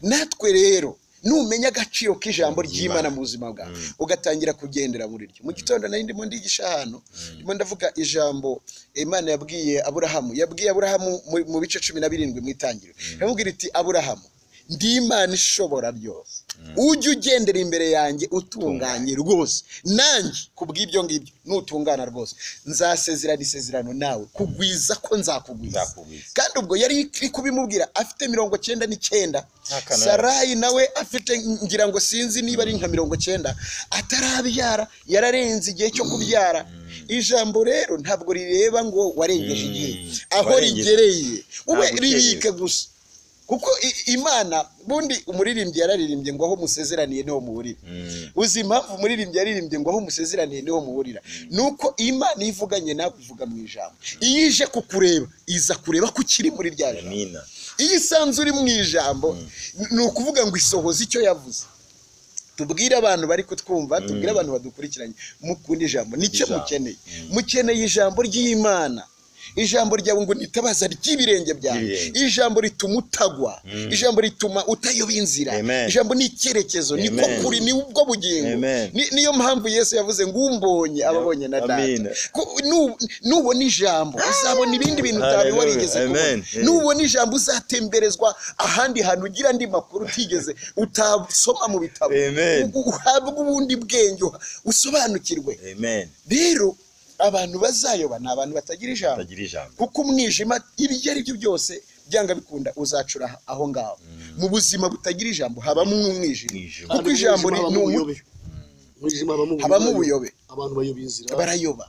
Natwe rero numenya agaciro k'ijambo ry'Imana mu buzima bwawe, ugatangira kugendera muri ryo. Mu gitondo nari ndimo ndigisha ahantu, ndimo ndavuga ijambo Imana yabwiye Aburahamu, yabwiye Aburahamu mu bice 17 mu Itangiriro, iramubwira iti Aburahamu, ndi Imana ishobora byose, ujye ugendera imbere yanjye utunganye rwose, nanjye kubw'ibyo ngibyo nutungana rwose nzasezerana isezerano nawe, kugwiza ko nzakugwiza. Nzakugwiza. Kandi ubwo yari iri kubimubwira afite 99, Ntakana. Sarayi nawe afite, ngira ngo sinzi niba ari nka 90, atarabyara, yararenze igihe cyo kubyara. Ijambo rero ntabwo rireba ngo warengeje igihe, aho Warengeje. rigereye wowe Ntabwo ribike gusa. Kuko Imana bundi umuririmbyi yararirimbye ngo aho musezeraniye niho muhurira. Uzi impamvu umuririmbyi yaririmbye ngo aho musezeraniye niho muhurira? Nuko Imana iyo ivuganye nawe ivuga mu ijambo. Iyo ije kukureba iza kureba ko ukiri muri rya jambo. Amina. Iyo isanze uri mu ijambo ni ukuvuga ngo isohoza icyo yavuze. Tubwire abantu bari kutwumva, tubwire abantu badukurikiranye, mukunda ijambo, nicyo Ijambo. mukeneye. Mukeneye ijambo ry'Imana. Ijambo ryawe ngo nitabaza ry'ibirenge byawe. Ry'ibirenge. Ijambo rituma utagwa. Ijambo rituma utayoba inzira. Amen. Ijambo ni icyerekezo, niko Amen. kuri, ni ubwo bugingo. Amen. Niyo mpamvu Yesu yavuze ngo umbonye ababonye na data. Amen. Nubona ijambo uzabona ibindi bintu utari Hallelujah. warigeze kubona. Amen. Nubona ijambo uzatemberezwa ahandi hantu ugira andi makuru utigeze utasoma mu bitabo. Amen. Uhabwe ubundi bwenge, usobanukirwe. Amen. Rero abantu bazayoba ni abantu batagira ijambo. Batagira ijambo. Kuko umwijima ibyo ari byo byose byanga bikunda uzacura aho ngaho. Mu buzima butagira ijambo habamo umwijima. Umwijima. Kuko ijambo ni habamo ubuyobe. Umwijima habamo ubuyobe. Abantu bayoba inzira. Barayoba.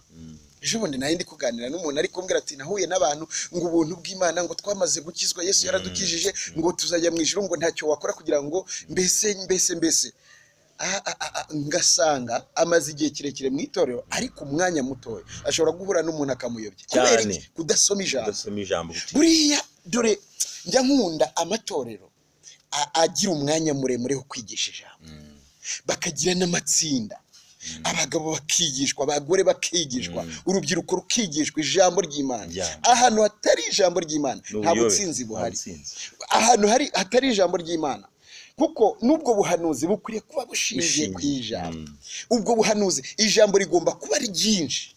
Ejo bundi nari ndi kuganira n'umuntu ari kumbwira ati nahuye n'abantu ngo ubuntu bw'Imana ngo twamaze gukizwa, Yesu yaradukijije ngo tuzajya mu ijuru, ngo ntacyo wakora kugira ngo mbese mbese mbese. Ngasanga amaze igihe kirekire mu itorero ariko umwanya mutoya ashobora guhura n'umuntu akamuyobya. Kubera Cyane. iki? Kudasoma ijambo. Kudasoma ijambo. Buriya dore njya nkunda amatorero agira umwanya muremure wo kwigisha ijambo. Bakagira n'amatsinda. Abagabo bakigishwa, abagore bakigishwa, urubyiruko rukigishwa ijambo ry'Imana. Ahantu hatari ijambo ry'Imana nta butsinzi buhari. Ahantu hatari ijambo ry'Imana, kuko n'ubwo buhanuzi bukwiriye kuba bushingiye ku ijambo. Ubwo buhanuzi ijambo rigomba kuba ari ryinshi.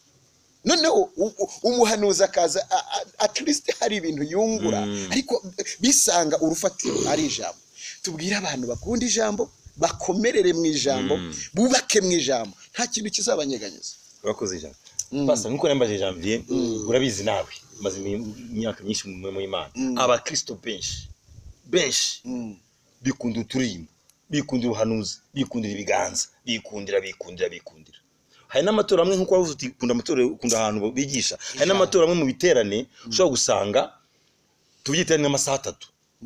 Noneho umuhanuzi akaza at least hari ibintu yungura, ariko bisanga urufatiro ari ijambo. Tubwire abantu bakunda ijambo, bakomerere mu ijambo, bubake mu ijambo, nta kintu kizabanyeganyeza. Urakoze ijambo. Pastor, nkuko nambaje Janvier, urabizi nawe maze imyaka myinshi mu Imana. Abakristo benshi benshi bikunda uturimbo, bikundira ubuhanuzi, bikundira ibiganza, bikundira bikundira bikundira. Hari n'amatora amwe nkuko wavuze uti kunda amatora, ukunda ahantu bigisha. Hari n'amatora amwe mu biterane ushobora gusanga tubyiterane amasaha 3,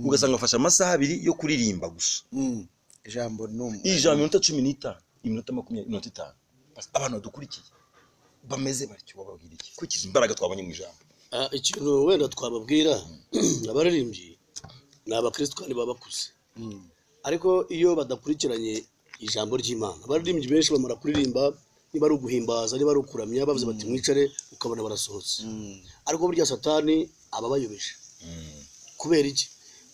ugasanga afashe amasaha 2 yo kuririmba gusa. Ijambo numwe. Ijambo iminota 15, iminota 20, iminota 5. Abantu badukurikiye bameze batyo bababwira iki? Kukiza imbaraga twabonye mu ijambo. Ikintu wenda twababwira abaririmbyi ni abakristo kandi babakuze. Ariko iyo badakurikiranye ijambo ry'Imana, abaririmbyi benshi bamara kuririmba niba ari uguhimbaza, niba ari ukuramya, bavuze bati mwicare, ukabona barasohotse. Ariko burya Satani aba abayobeje. Kubera iki?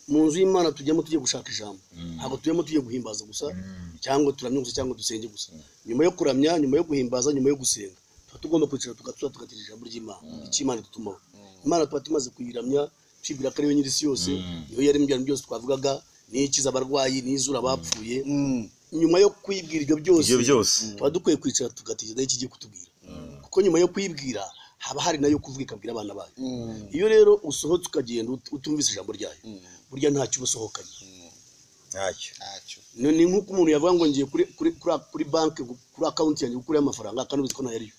Mu nzu y'Imana tujyamo tugiye gushaka ijambo. Ntabwo tujyamo tugiye guhimbaza gusa, cyangwa turamye gusa, cyangwa dusenge gusa. Nyuma yo kuramya, nyuma yo guhimbaza, nyuma yo gusenga, tuba tugomba kwicara tugatura tugatira ijambo ry'Imana. Icyo Imana itutumaho. Imana tuba tumaze kuyiramya, twibwira ko ari yo nyir'isi yose, niyo yaremye ibintu byose twavugaga, niyo ikiza abarwayi, niyo izura abapfuye. Nyuma yo kwibwira ibyo byose, tuba dukwiye kwicara tugategereza icyo igiye kutubwira. Kuko nyuma yo kwibwira haba hari nayo kuvuga ikabwira abana bayo. Iyo rero usohotse ukagenda utumvise ijambo ryayo, burya ntacyo usohokanye. Ntacyo. Ni nk'uko umuntu yavuga ngo ngiye kuri banki, kuri account yanjye gukurayo amafaranga kandi uzi ko ntayariyo.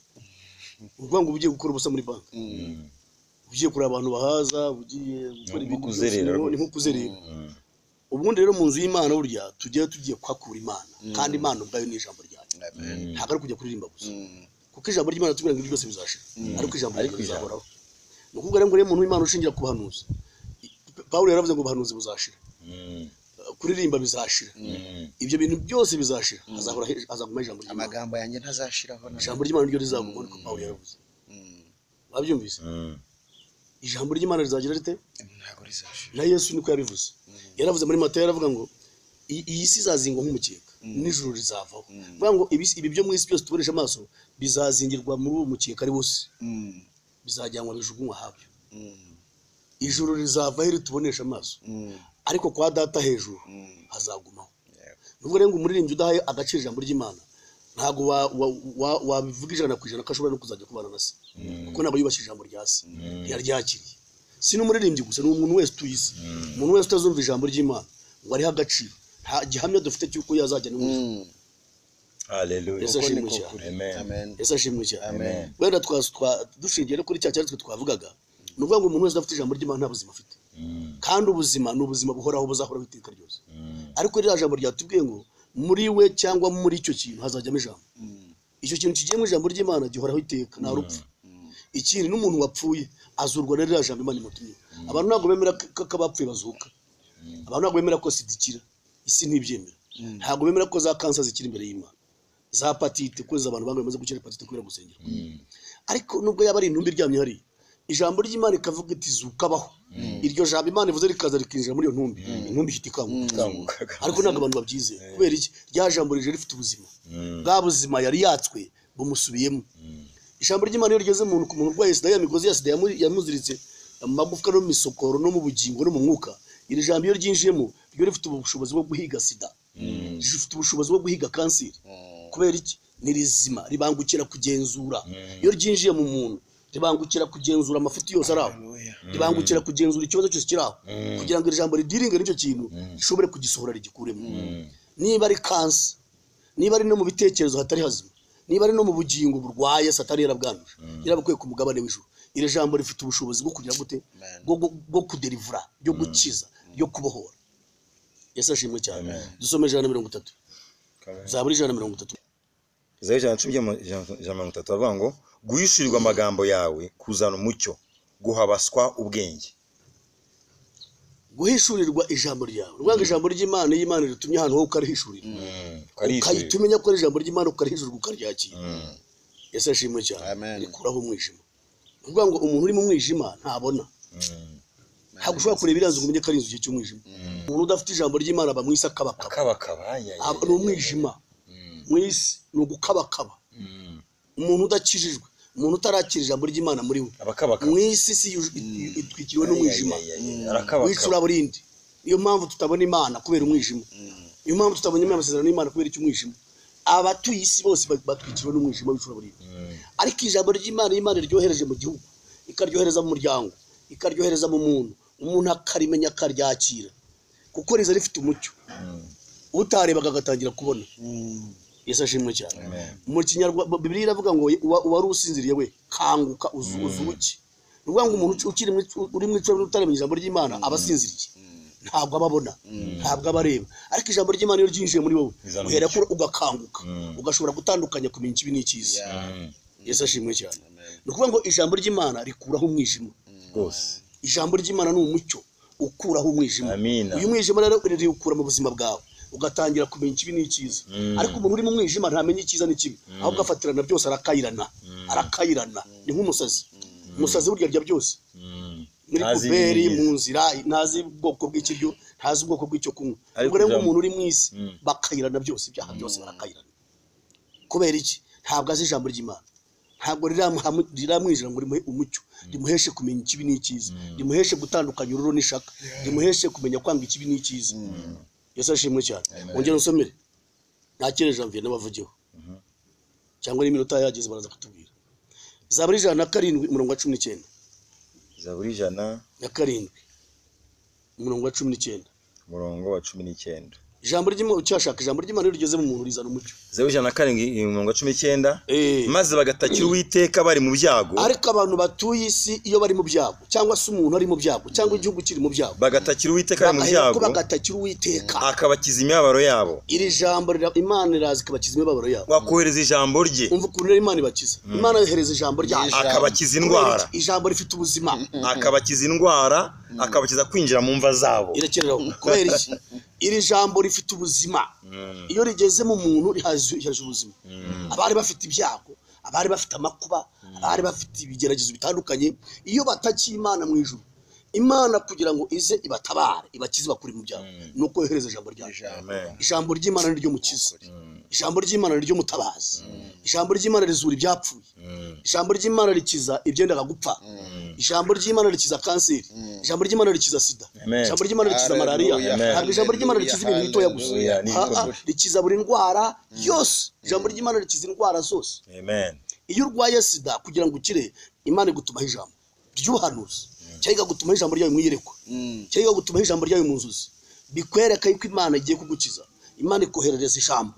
Uvuga ngo ugiye gukora ubusa muri banki. Ugiye kureba abantu bahaza, ugiye gukora ibintu byose, ni nko kuzerera. Ubundi rero mu nzu y'Imana burya tugiye tugiye kwakura Imana, kandi Imana ubwayo ni ijambo ryayo. Ntabwo ari kujya kuririmba gusa. Kuko ijambo ry'Imana tubwira ngo byose bizashira, ariko ijambo rizahoraho. Ni ukuvuga rero ngo rero umuntu w'Imana ushingira ku buhanuzi, Pawulo yaravuze ngo ubuhanuzi buzashira, kuririmba bizashira, ibyo bintu byose bizashira, hazahora hazaguma ijambo ry'Imana. Amagambo yanjye ntazashiraho, ijambo ry'Imana ryo rizaguma, niko Pawulo yaravuze. Babyumvise? Ijambo ry'Imana rizagira rite? Ntabwo rizashira. Na Yesu niko yabivuze. Yaravuze muri Matayo, yaravuga ngo iyi si izazingwa nk'umukeka, n'ijuru rizavaho. Kuvuga ngo ibi byo mu isi byose tubonesha amaso bizazingirwa muri uwo mukeka ari wose, bizajyanwa bijugunywa habyo. Ijuru rizavaho ritubonesha amaso, ariko kwa data hejuru hazagumaho. Nubwo rero ngo umuririmbyi udahaye agaciro ijambo ry'Imana, ntabwo wabivuga 100% ko ashobora no kuzajya kubana na se, kuko ntabwo yubashye ijambo rya se, ntiyaryakiriye. Si n'umuririmbyi gusa, ni umuntu wese utuye isi. Umuntu wese utazumva ijambo ry'Imana ngo arihe agaciro, nta gihamya dufite cy'uko yazajya no mu ijuru. Haleluya. Yesu ashimwe cyane. Amen. Yesu ashimwe cyane. Wenda dushingiye no kuri cya cyanditswe twavugaga, ni ukuvuga ngo umuntu wese udafite ijambo ry'Imana nta buzima afite. Kandi ubuzima ni ubuzima buhoraho, buzahoraho iteka ryose. Ariko ririya jambo ryatubwiye ngo muri we cyangwa muri icyo kintu hazajyamo ijambo. Icyo kintu kigiye mu ijambo ry'Imana gihoraho iteka, nta rupfu. Ikindi n'umuntu wapfuye azurwa na ririya jambo Imana imutumye. Abantu ntabwo bemera ko abapfuye bazuka. Abantu ntabwo bemera ko sida ikira, isi ntibyemera. Ntabwo bemera ko za kansa zikiri imbere y'Imana, za hepatite, ko abantu bamwe bamaze gukira hepatite kubera gusengerwa. Ariko nubwo yaba ari intumbi iryamye hariya, ijambo ry'Imana ikavuga iti zukabaho, iryo jambo Imana ivuze rikaza rikinjira muri iyo ntumbi, intumbi ihita ikanguka. Ariko ntabwo abantu babyizeye. Kubera iki? Rya jambo rije rifite ubuzima, bwa buzima yari yatswe bumusubiyemo. Ijambo ry'Imana iyo rigeze ku muntu urwaye sida, ya migozi ya sida yamuziritse mu magufwa no mu misokoro no mu bugingo no mu mwuka, iri jambo iyo ryinjiyemo ryo rifite ubushobozi bwo guhiga sida, rifite ubushobozi bwo guhiga kanseri. Kubera iki? Ni rizima, ribangukira kugenzura. Iyo ryinjiye mu muntu ribangukira kugenzura amafuti yose ari aho, ribangukira kugenzura ikibazo cyose kiri aho, kugira ngo iri jambo ridiringe n'icyo kintu rishobore kugisohora rigikuremo. Niba ari kansa, niba ari no mu bitekerezo hatari hazima, niba ari no mu bugingo burwaye Satani yarabwanduje, yarabukwiye ku mugabane w'ijuru, iri jambo rifite ubushobozi bwo kugira gute? Bwo kuderivura, byo gukiza, byo kubohora. Yesu ashimwe cyane. Dusome 130. Zaburi 130. Zaburi 110, 130 avuga ngo guhishurirwa amagambo yawe kuzana umucyo, guhabaswa ubwenge. Guhishurirwa ijambo ryawe. Urwanga ijambo ry'Imana, iyo Imana ritumye ahantu ho ukarihishurira, ukahita umenya ko ari ijambo ry'Imana, ukarihishurwa ukaryakira. Yesu ashimwe cyane. Rikuraho umwijima. Uvuga ngo umuntu uri mu mwijima ntabona. Ntabwo ushobora kureba iriya nzu ngo umenye ko ari inzu igihe cy'umwijima. Umuntu udafite ijambo ry'Imana aba mu isi akabakaba. Ni umwijima. Mu isi ni ugukabakaba. Umuntu udakijijwe, umuntu utarakira ijambo ry'Imana muri we, mu isi si itwikiriwe n'umwijima, w'icuraburindi. Niyo mpamvu tutabona Imana kubera umwijima. Niyo mpamvu tutabona amasezerano y'Imana kubera icy'umwijima. Abatuye isi bose batwikiriwe n'umwijima w'icuraburindi. Ariko ijambo ry'Imana, Imana iryohereje mu gihugu, ikaryohereza mu muryango, ikaryohereza mu muntu, umuntu akarimenya akaryakira, kuko riza rifite umucyo. Utarebaga agatangira kubona. Yesu ashimwe cyane. Mu Kinyarwanda Bibiliya iravuga ngo uwari usinziriye we kanguka uzuke. Ni ukuvuga ngo umuntu ukiri uri mu icuraburindi utaremenya ijambo ry'Imana aba asinziriye, ntabwo ababona, ntabwo abareba. Ariko ijambo ry'Imana iyo ryinjiye muri wowe uhera ko ugakanguka, ugashobora gutandukanya kumenya ikibi n'icyiza. Yesu ashimwe cyane. Ni ukuvuga ngo ijambo ry'Imana rikuraho umwijima rwose. Ijambo ry'Imana ni umucyo ukuraho umwijima. Uyu mwijima rero riwukura mu buzima bwawe, ugatangira kumenya ikibi n'icyiza. Ariko umuntu uri mu mwijima ntamenya icyiza n'ikibi, ahubwo afatirana byose, arakayirana, arakayirana. Ni nk'umusazi. Umusazi burya arya byose, muri puberi, mu nzira, ntazi ubwoko bw'ikiryo, ntazi ubwoko bw'icyo kunywa. Ubwo rero umuntu uri mu isi bakayirana byose, ibyaha byose barakayirana. Kubera iki? Ntabwo azi ijambo ry'Imana. Ntabwo riramwinjira ngo rimuhe umucyo, rimuheshe kumenya ikibi n'icyiza, rimuheshe gutandukanya ururo n'ishaka, rimuheshe kumenya kwanga ikibi n'icyiza. Yesu ashimwe cyane. Ongera usomere nakire Janvier n'abavugiho, cyangwa n'iminota yageze baraza kutubwira. Zaburi 107 umurongo wa 19. Zaburi 107 umurongo wa 19. Umurongo wa 19. Ijambo ry'Imana, ucyashaka ijambo ry'Imana iyo rigeze mu muntu rizana umucyo. Zaburi 107 umurongo wa 19. Maze bagatakira Uwiteka bari mu byago. Ariko abantu batuye isi iyo bari mu byago, cyangwa se umuntu ari mu byago, cyangwa igihugu kiri mu byago, bagatakira Uwiteka bari mu byago, bagatakira Uwiteka akabakiza imibabaro yabo. Iri jambo Imana iraza ikabakiza imibabaro yabo. Wakohereza ijambo rye. Umva ukuntu Imana ibakiza. Imana yohereza ijambo ryayo akabakiza indwara. Ijambo rifite ubuzima. Akabakiza indwara, akabakiza kwinjira mu mva zabo. Irekereraho. Kubera iki? Iri jambo rifite ubuzima. Iyo rigeze mu muntu rihaje ubuzima. Abari bafite ibyago, abari bafite amakuba, abari bafite ibigeragezo bitandukanye, iyo batakiye Imana mu ijuru, Imana kugira ngo ize ibatabare, ibakize bakuri mu byago, nuko yohereza ijambo ryayo. Ijambo ry'Imana ni ryo mukiza. Ijambo ry'Imana ni ryo mutabazi. Ijambo ry'Imana rizura ibyapfuye. Ijambo ry'Imana rikiza ibyendaga gupfa. Ijambo ry'Imana rikiza kanseri. Ijambo ry'Imana rikiza sida. Ijambo ry'Imana rikiza malariya. Ntabwo ijambo ry'Imana rikiza ibintu bitoya gusa. Rikiza buri ndwara yose. Ijambo ry'Imana rikiza indwara zose. Iyo urwaye sida kugira ngo ukire, Imana igutumaho ijambo ry'ubuhanuzi, cyangwa ikagutumaho ijambo ryayo mu iyerekwa, cyangwa ikagutumaho ijambo ryayo mu nzozi, bikwereka yuko Imana igiye kugukiza. Imana ikoherereza ijambo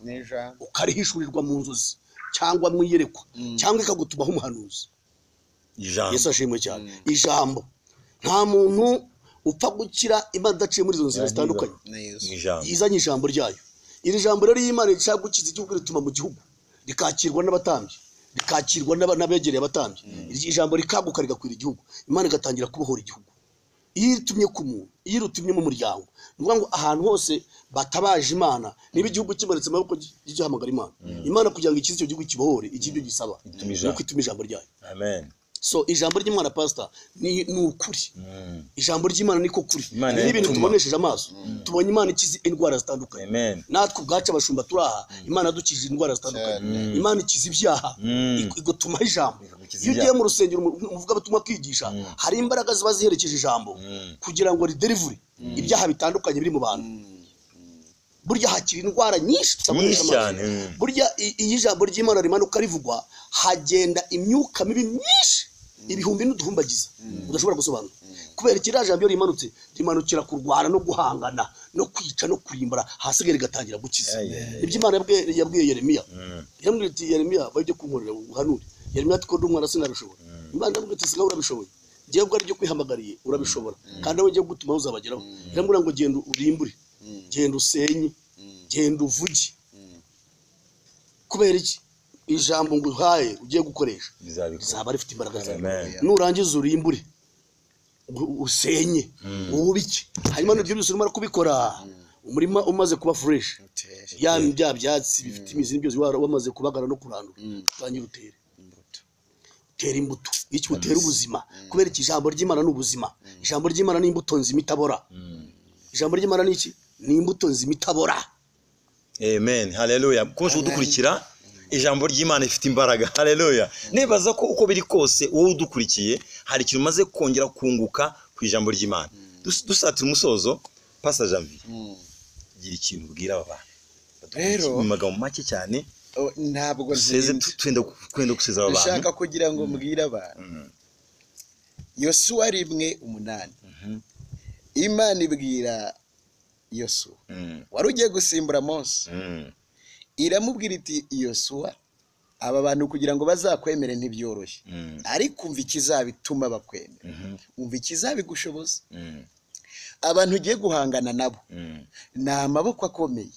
ukarihishurirwa mu nzozi cyangwa mu iyerekwa, cyangwa ikagutumaho umuhanuzi. Yesu ashimwe cyane. Ijambo, nta muntu upfa gukira Imana idaciye muri izo nzira zitandukanye, Ijambo. yizanye ijambo ryayo. Iri jambo rero iyo Imana ishaka gukiza igihugu rituma mu gihugu, rikakirwa n'abatambyi, rikakirwa n'abegereye abatambyi. Iri jambo rikaguka rigakwira igihugu, Imana igatangira kubohora igihugu. Iyo iritumye ku muntu, iyo iritumye mu muryango, ni ukuvuga ngo ahantu hose batabaje Imana, niba igihugu kimanitse amaboko gihamagara Imana, Imana kugira ngo ikize icyo gihugu kibohore, ikibyo gisaba Ituma ni ijambo. uko ituma ijambo ryayo. Amen. So ijambo ry'Imana, pastor, ni ukuri. Ijambo ry'Imana niko kuri. Imana Ni ibintu iratuma. tubonesheje amaso, tubonye Imana ikiza indwara zitandukanye. Amen. Natwe ubwacu abashumba turi aha, Imana yadukijije indwara zitandukanye, Imana ikiza ibyaha, igutumaho ijambo. Ikagukiza Iyo ugiye ibyaha. mu rusengero umuvugabutumwa akigisha, hari imbaraga ziba ziherekeje ijambo kugira ngo riderivure ibyaha bitandukanye biri mu bantu. Burya hakiri indwara nyinshi tutabonesha Nyinshi amaso. cyane. Burya iyo ijambo ry'Imana rimanuka rivugwa, hagenda imyuka mibi myinshi, ibihumbi n'uduhumbagiza udashobora gusobanura. Kubera ikiriya jambo iyo rimanutse, rimanukira kurwana no guhangana no kwica no kurimbura, hasigaye rigatangira gukiza. Ay, ay, ay. Ibyo Imana yabwiye Yeremiya, yamubwiye iti: "Yeremiya, bajye kunkorera uhanure." Yeremiya ati: "Ko ndi umwana sinabishobora." Imana yamubwiye iti: "Sigaho, urabishoboye. Ngewe ubwo aribyo kwihamagariye, urabishobora, kandi aho ngiye gutuma uzabageraho." Iramubwira ngo: "Genda urimbure, genda usenye, genda uvuge." Kubera iki? Ijambo nguhaye ugiye gukoresha Bizabikora. rizaba rifite imbaraga zawe. Amen. Nurangiza urimbure, usenye, wubike. Hanyuma n'ibyo byose urimo kubikora, umurima umaze kuba fresh, ya bya byatsi bifite imizi byose wamaze kubagara no kurandura, utangira utere, utera imbuto, iki? Utera ubuzima. Kubera iki? Ijambo ry'Imana ni ubuzima. Ijambo ry'Imana ni imbuto nzima itabora. Ijambo ry'Imana ni iki? Ni imbuto nzima itabora. Amen. Haleluya. Koje udukurikira, ijambo ry'Imana rifite imbaraga. Haleluya. Nibaza ko uko biri kose wowe udukurikiye hari ikintu umaze kongera kunguka ku ijambo ry'Imana. Dusatira umusozo, Pastor Janvier, gira ikintu ubwira aba bantu. Rero- mu magambo make cyane, Oh, ntabwo duseze ntinda. twenda gusezera aba bantu. Ndashaka kugira ngo mbwire abantu, Yosuwa 1:8, Imana ibwira Yosuwa wari ugiye gusimbura Mose, iramubwira iti: "Yosuwa, aba bantu kugira ngo bazakwemere ntibyoroshye, ariko umva ikizabituma bakwemera, umva ikizabigushoboza. Abantu ugiye guhangana nabo ni amaboko akomeye,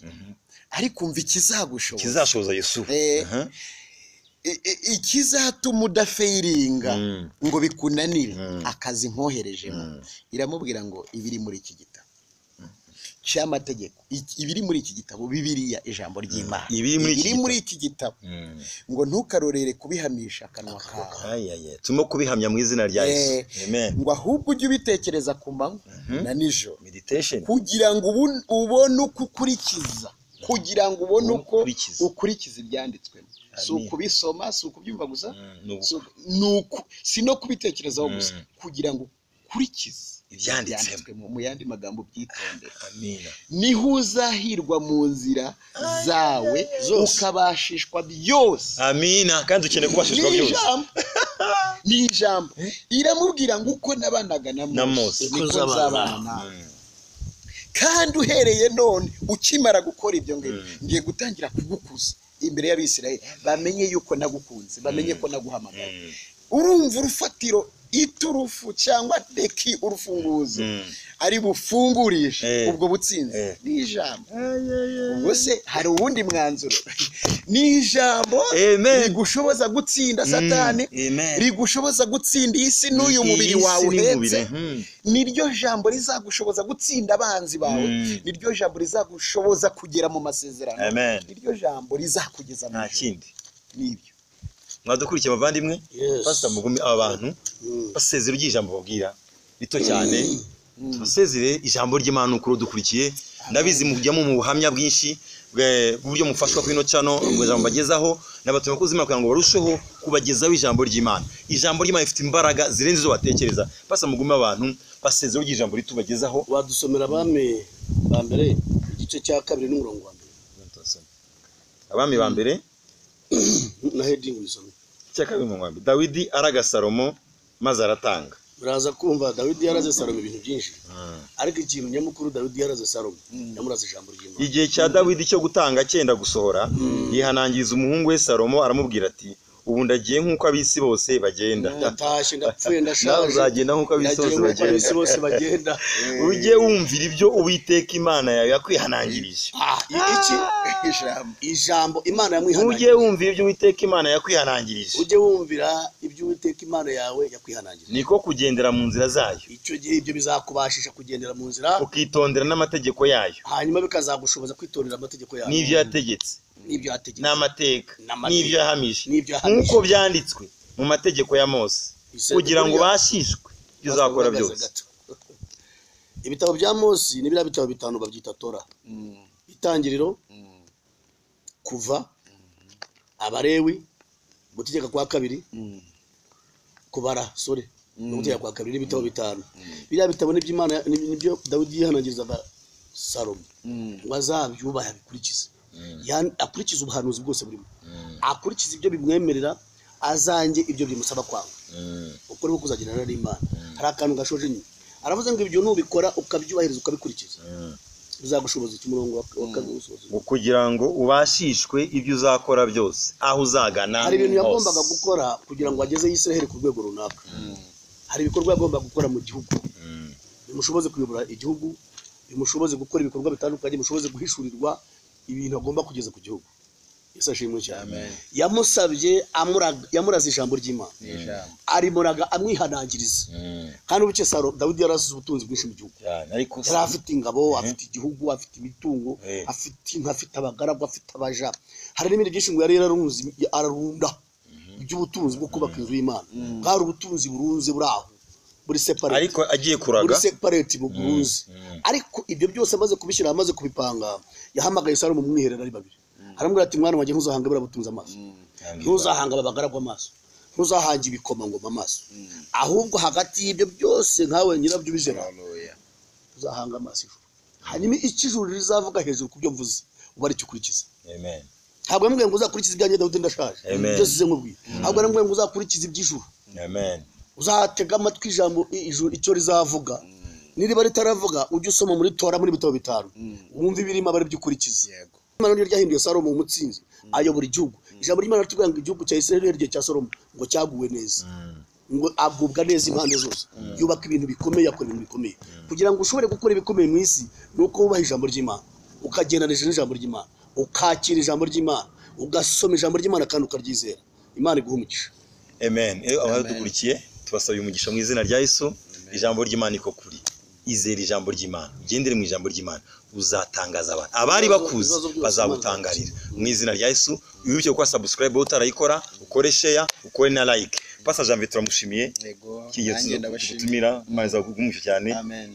ariko umva ikizagushoboza." Kizashoboza Yesu. Ikizatuma udafeiringa ngo bikunanire akazi nkoherejemo. Iramubwira ngo ibiri muri iki gitabo cy'amategeko, ibiri muri iki gitabo, Bibiliya, ijambo ry'Imana, Ibiri muri iki ibiri muri iki gitabo, ngo ntukarorere kubihamisha akanwa kawe. Ay, ay, ay. Turimo kubihamya mu izina rya Yesu. Amen. Ngo ahubwo ujye ubitekereza ku manywa na nijoro, Meditation. kugira ngo ubone uko ukurikiza, kugira ngo ubone uko Ukurikiza. ukurikiza ibyanditswemo. Si Amen. ukubisoma, si ukubyumva gusa, Ni si no kubitekerezaho gusa, kugira ngo ukurikize Ibyanditsemo. ibyanditswemo. Mu yandi magambo, byitondere. Amina. Niho uzahirwa mu nzira zawe, Zose. ukabashishwa byose. Amina. Kandi ukeneye kubashishwa Ni byose. ijambo, ni ijambo. Iramubwira ngo uko nabanaga na Na Mose Mose, niko niko nzabana nzabana nawe, kandi uhereye none ukimara gukora ibyo ngibyo, ngiye gutangira kugukuza imbere y'Abisirayeli, bamenye yuko nagukunze, bamenye ko naguhamagaye. Urumva urufatiro, iturufu cyangwa deki, urufunguzo ari bufungurishe ubwo butsinzi ni ijambo. Ubwo se hari uwundi mwanzuro? Ni ijambo Amen. rigushoboza gutsinda Satani, Amen. rigushoboza gutsinda iyi si n'uyu Iyi mubiri si wawe n'umubiri, uhetse. Niryo jambo rizagushoboza gutsinda abanzi bawe. Niryo jambo rizagushoboza kugera mu masezerano. Amen. Niryo jambo rizakugeza mu Nta ijuru. kindi. Nibyo. Mwadukurikiye abavandimwe, Yes. Pastor Mugumi, aba bantu basezera ugiye ijambo babwira rito cyane, tubasezere ijambo ry'Imana ukuri dukurikiye. Ndabizi mujyamo mu buhamya bwinshi bw'uburyo mufashwa kuri ino channel mu ijambo bagezaho n'abatuma abakozi b'Imana kugira ngo barusheho kubagezaho ijambo ry'Imana. Ijambo ry'Imana rifite imbaraga zirenze izo batekereza. Pastor Mugumi, abantu basezera ugiye ijambo rito bagezaho. Wadusomera Abami ba Mbere igice cya 2 n'umurongo wa 1. Abami ba Mbere Na heading uyisome. cya 2 mu 1. Dawidi araga Salomo maze aratanga. Uraza kumva Dawidi yaraze Salomo ibintu byinshi, ariko ikintu nyamukuru Dawidi yaraze Salomo, yamuraze ijambo ry'Imana. Igihe cya Dawidi cyo gutanga cyenda gusohora, yihanangiriza umuhungu we Salomo aramubwira ati: Ubu ndagiye nk'uko ab'isi bose bagenda. Ndatashye, ndapfuye, ndashaje. Nawe uzagenda nk'uko ab'isi Ndagiye bose nk'uko bagenda. ab'isi bose bagenda. Ujye wumvira ibyo Uwiteka Imana yawe yakwihanangirije. Iki ijambo Imana yamwihanangirije. Ujye wumvira ibyo Uwiteka Imana yakwihanangirije. Ujye wumvira ibyo Uwiteka Imana yawe yakwihanangirije. Niko kugendera mu nzira zayo. Icyo gihe ibyo bizakubashisha kugendera mu nzira, ukitondera n'amategeko yayo, hanyuma bikazagushoboza kwitondera amategeko yayo n'ibyo yategetse, n'ibyo yategetse, n'amateka, n'ibyo yahamije, n'ibyo yahamije, nk'uko byanditswe mu mategeko ya Mose, kugira ngo ubashishwe ibyo uzakora byose. Ibitabo bya Mose ni biriya bitabo bitanu babyita Tora. Itangiriro, Kuva, Abalewi, Gutegeka kwa kabiri, Kubara, sorry, no Gutegeka kwa kabiri, n'ibitabo bitanu. Biriya bitabo n'iby'Imana, nibyo Dawidi yihanangirizaga Salomo ngo azabyubahe, abikurikize, akurikize ubuhanuzi bwose burimo, akurikize ibyo bimwemerera, azange ibyo bimusaba kwanga, uko niko kuzagendana n'Imana. Hari akantu gashoje inyuma, aravuze ngo ibyo nubikora ukabyubahiriza ukabikurikiza, bizagushoboza iki? Umurongo wa kabiri usoza. Kugira ngo ubashishwe ibyo uzakora byose, aho uzagana. Hari ibintu yagombaga gukora kugira ngo ageze Israheli ku rwego runaka. Hari ibikorwa yagombaga gukora mu gihugu bimushoboze kuyobora igihugu, bimushoboze gukora ibikorwa bitandukanye, bimushoboze guhishurirwa ibintu agomba kugeza ku gihugu. Yesu ashimwe cyane. Yamusabye, yamuraze ijambo ry'Imana, arimuraga amwihanangiriza. Kandi ubuke Dawidi yarasize ubutunzi bwinshi mu gihugu, yari afite ingabo, afite igihugu, afite imitungo, afite inka, afite abagaragu, afite abaja, hari n'ibindi byinshi ngo yari yararunze, ararunda iby'ubutunzi bwo kubaka inzu y'Imana. Bwari ubutunzi burunze buri aho, buri separate, ariko agiye kuraga, buri separate burunze. Ariko ibyo byose amaze kubishyira, amaze kubipanga, yahamagaye Salomo mu mwiherero ari babiri, aramubwira ati mwana wanjye, ntuzahanga buriya amaso, ntuzahanga abagaragu amaso, ntuzahanga ibikomangoma amaso, ahubwo hagati y'ibyo byose nkawe nyirabyo ubizera, uzahanga amaso ijuru. Hanyuma icyo ijuru rizavuga hejuru ku byo mvuze uba aricyo ukurikiza. Ntabwo yamubwiye ngo uzakurikize ibyanjye Dawidi ndashaje, byose uze nkubwire. Ahubwo yaramubwiye ngo uzakurikize iby'ijuru, uzatega amatwi ijambo ijuru icyo rizavuga. Niriba ritaravuga ujye usoma muri Tora, muri bitabo bitanu, wumve ibirimo aba aribyo ukurikiza. Imana niyo ryahinduye Salomo umutsinzi, ayobora igihugu. Ijambo ry'Imana ritubwira ngo igihugu cya Israheli igihe cya Salomo ngo cyaguwe neza, ngo agubwa neza impande zose, yubaka ibintu bikomeye, akora ibintu bikomeye. Kugira ngo ushobore gukora ibikomeye mu isi nuko wubaha ijambo ry'Imana, ukagendanisha n'ijambo ry'Imana, ukakira ijambo ry'Imana, ugasoma ijambo ry'Imana kandi ukaryizera. Imana iguha umugisha. Amen. Abadukurikiye tubasaba umugisha mu izina rya Yesu. Ijambo ry'Imana iko kuri. Izera ijambo ry'Imana, ugendere mu ijambo ry'Imana, uzatangaza abantu abari bakuzi bazagutangarira mu izina rya Yesu. Wibuke gukora subscribe utarayikora, ukore share, ukore na like. Pastor Janvier turamushimiye, gutumira Imana izakugumisha cyane,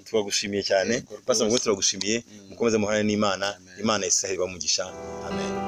turagushimiye cyane. Pastor Mugo turagushimiye, mukomeze muhane n'Imana. Imana Israheli bamugisha. Amen.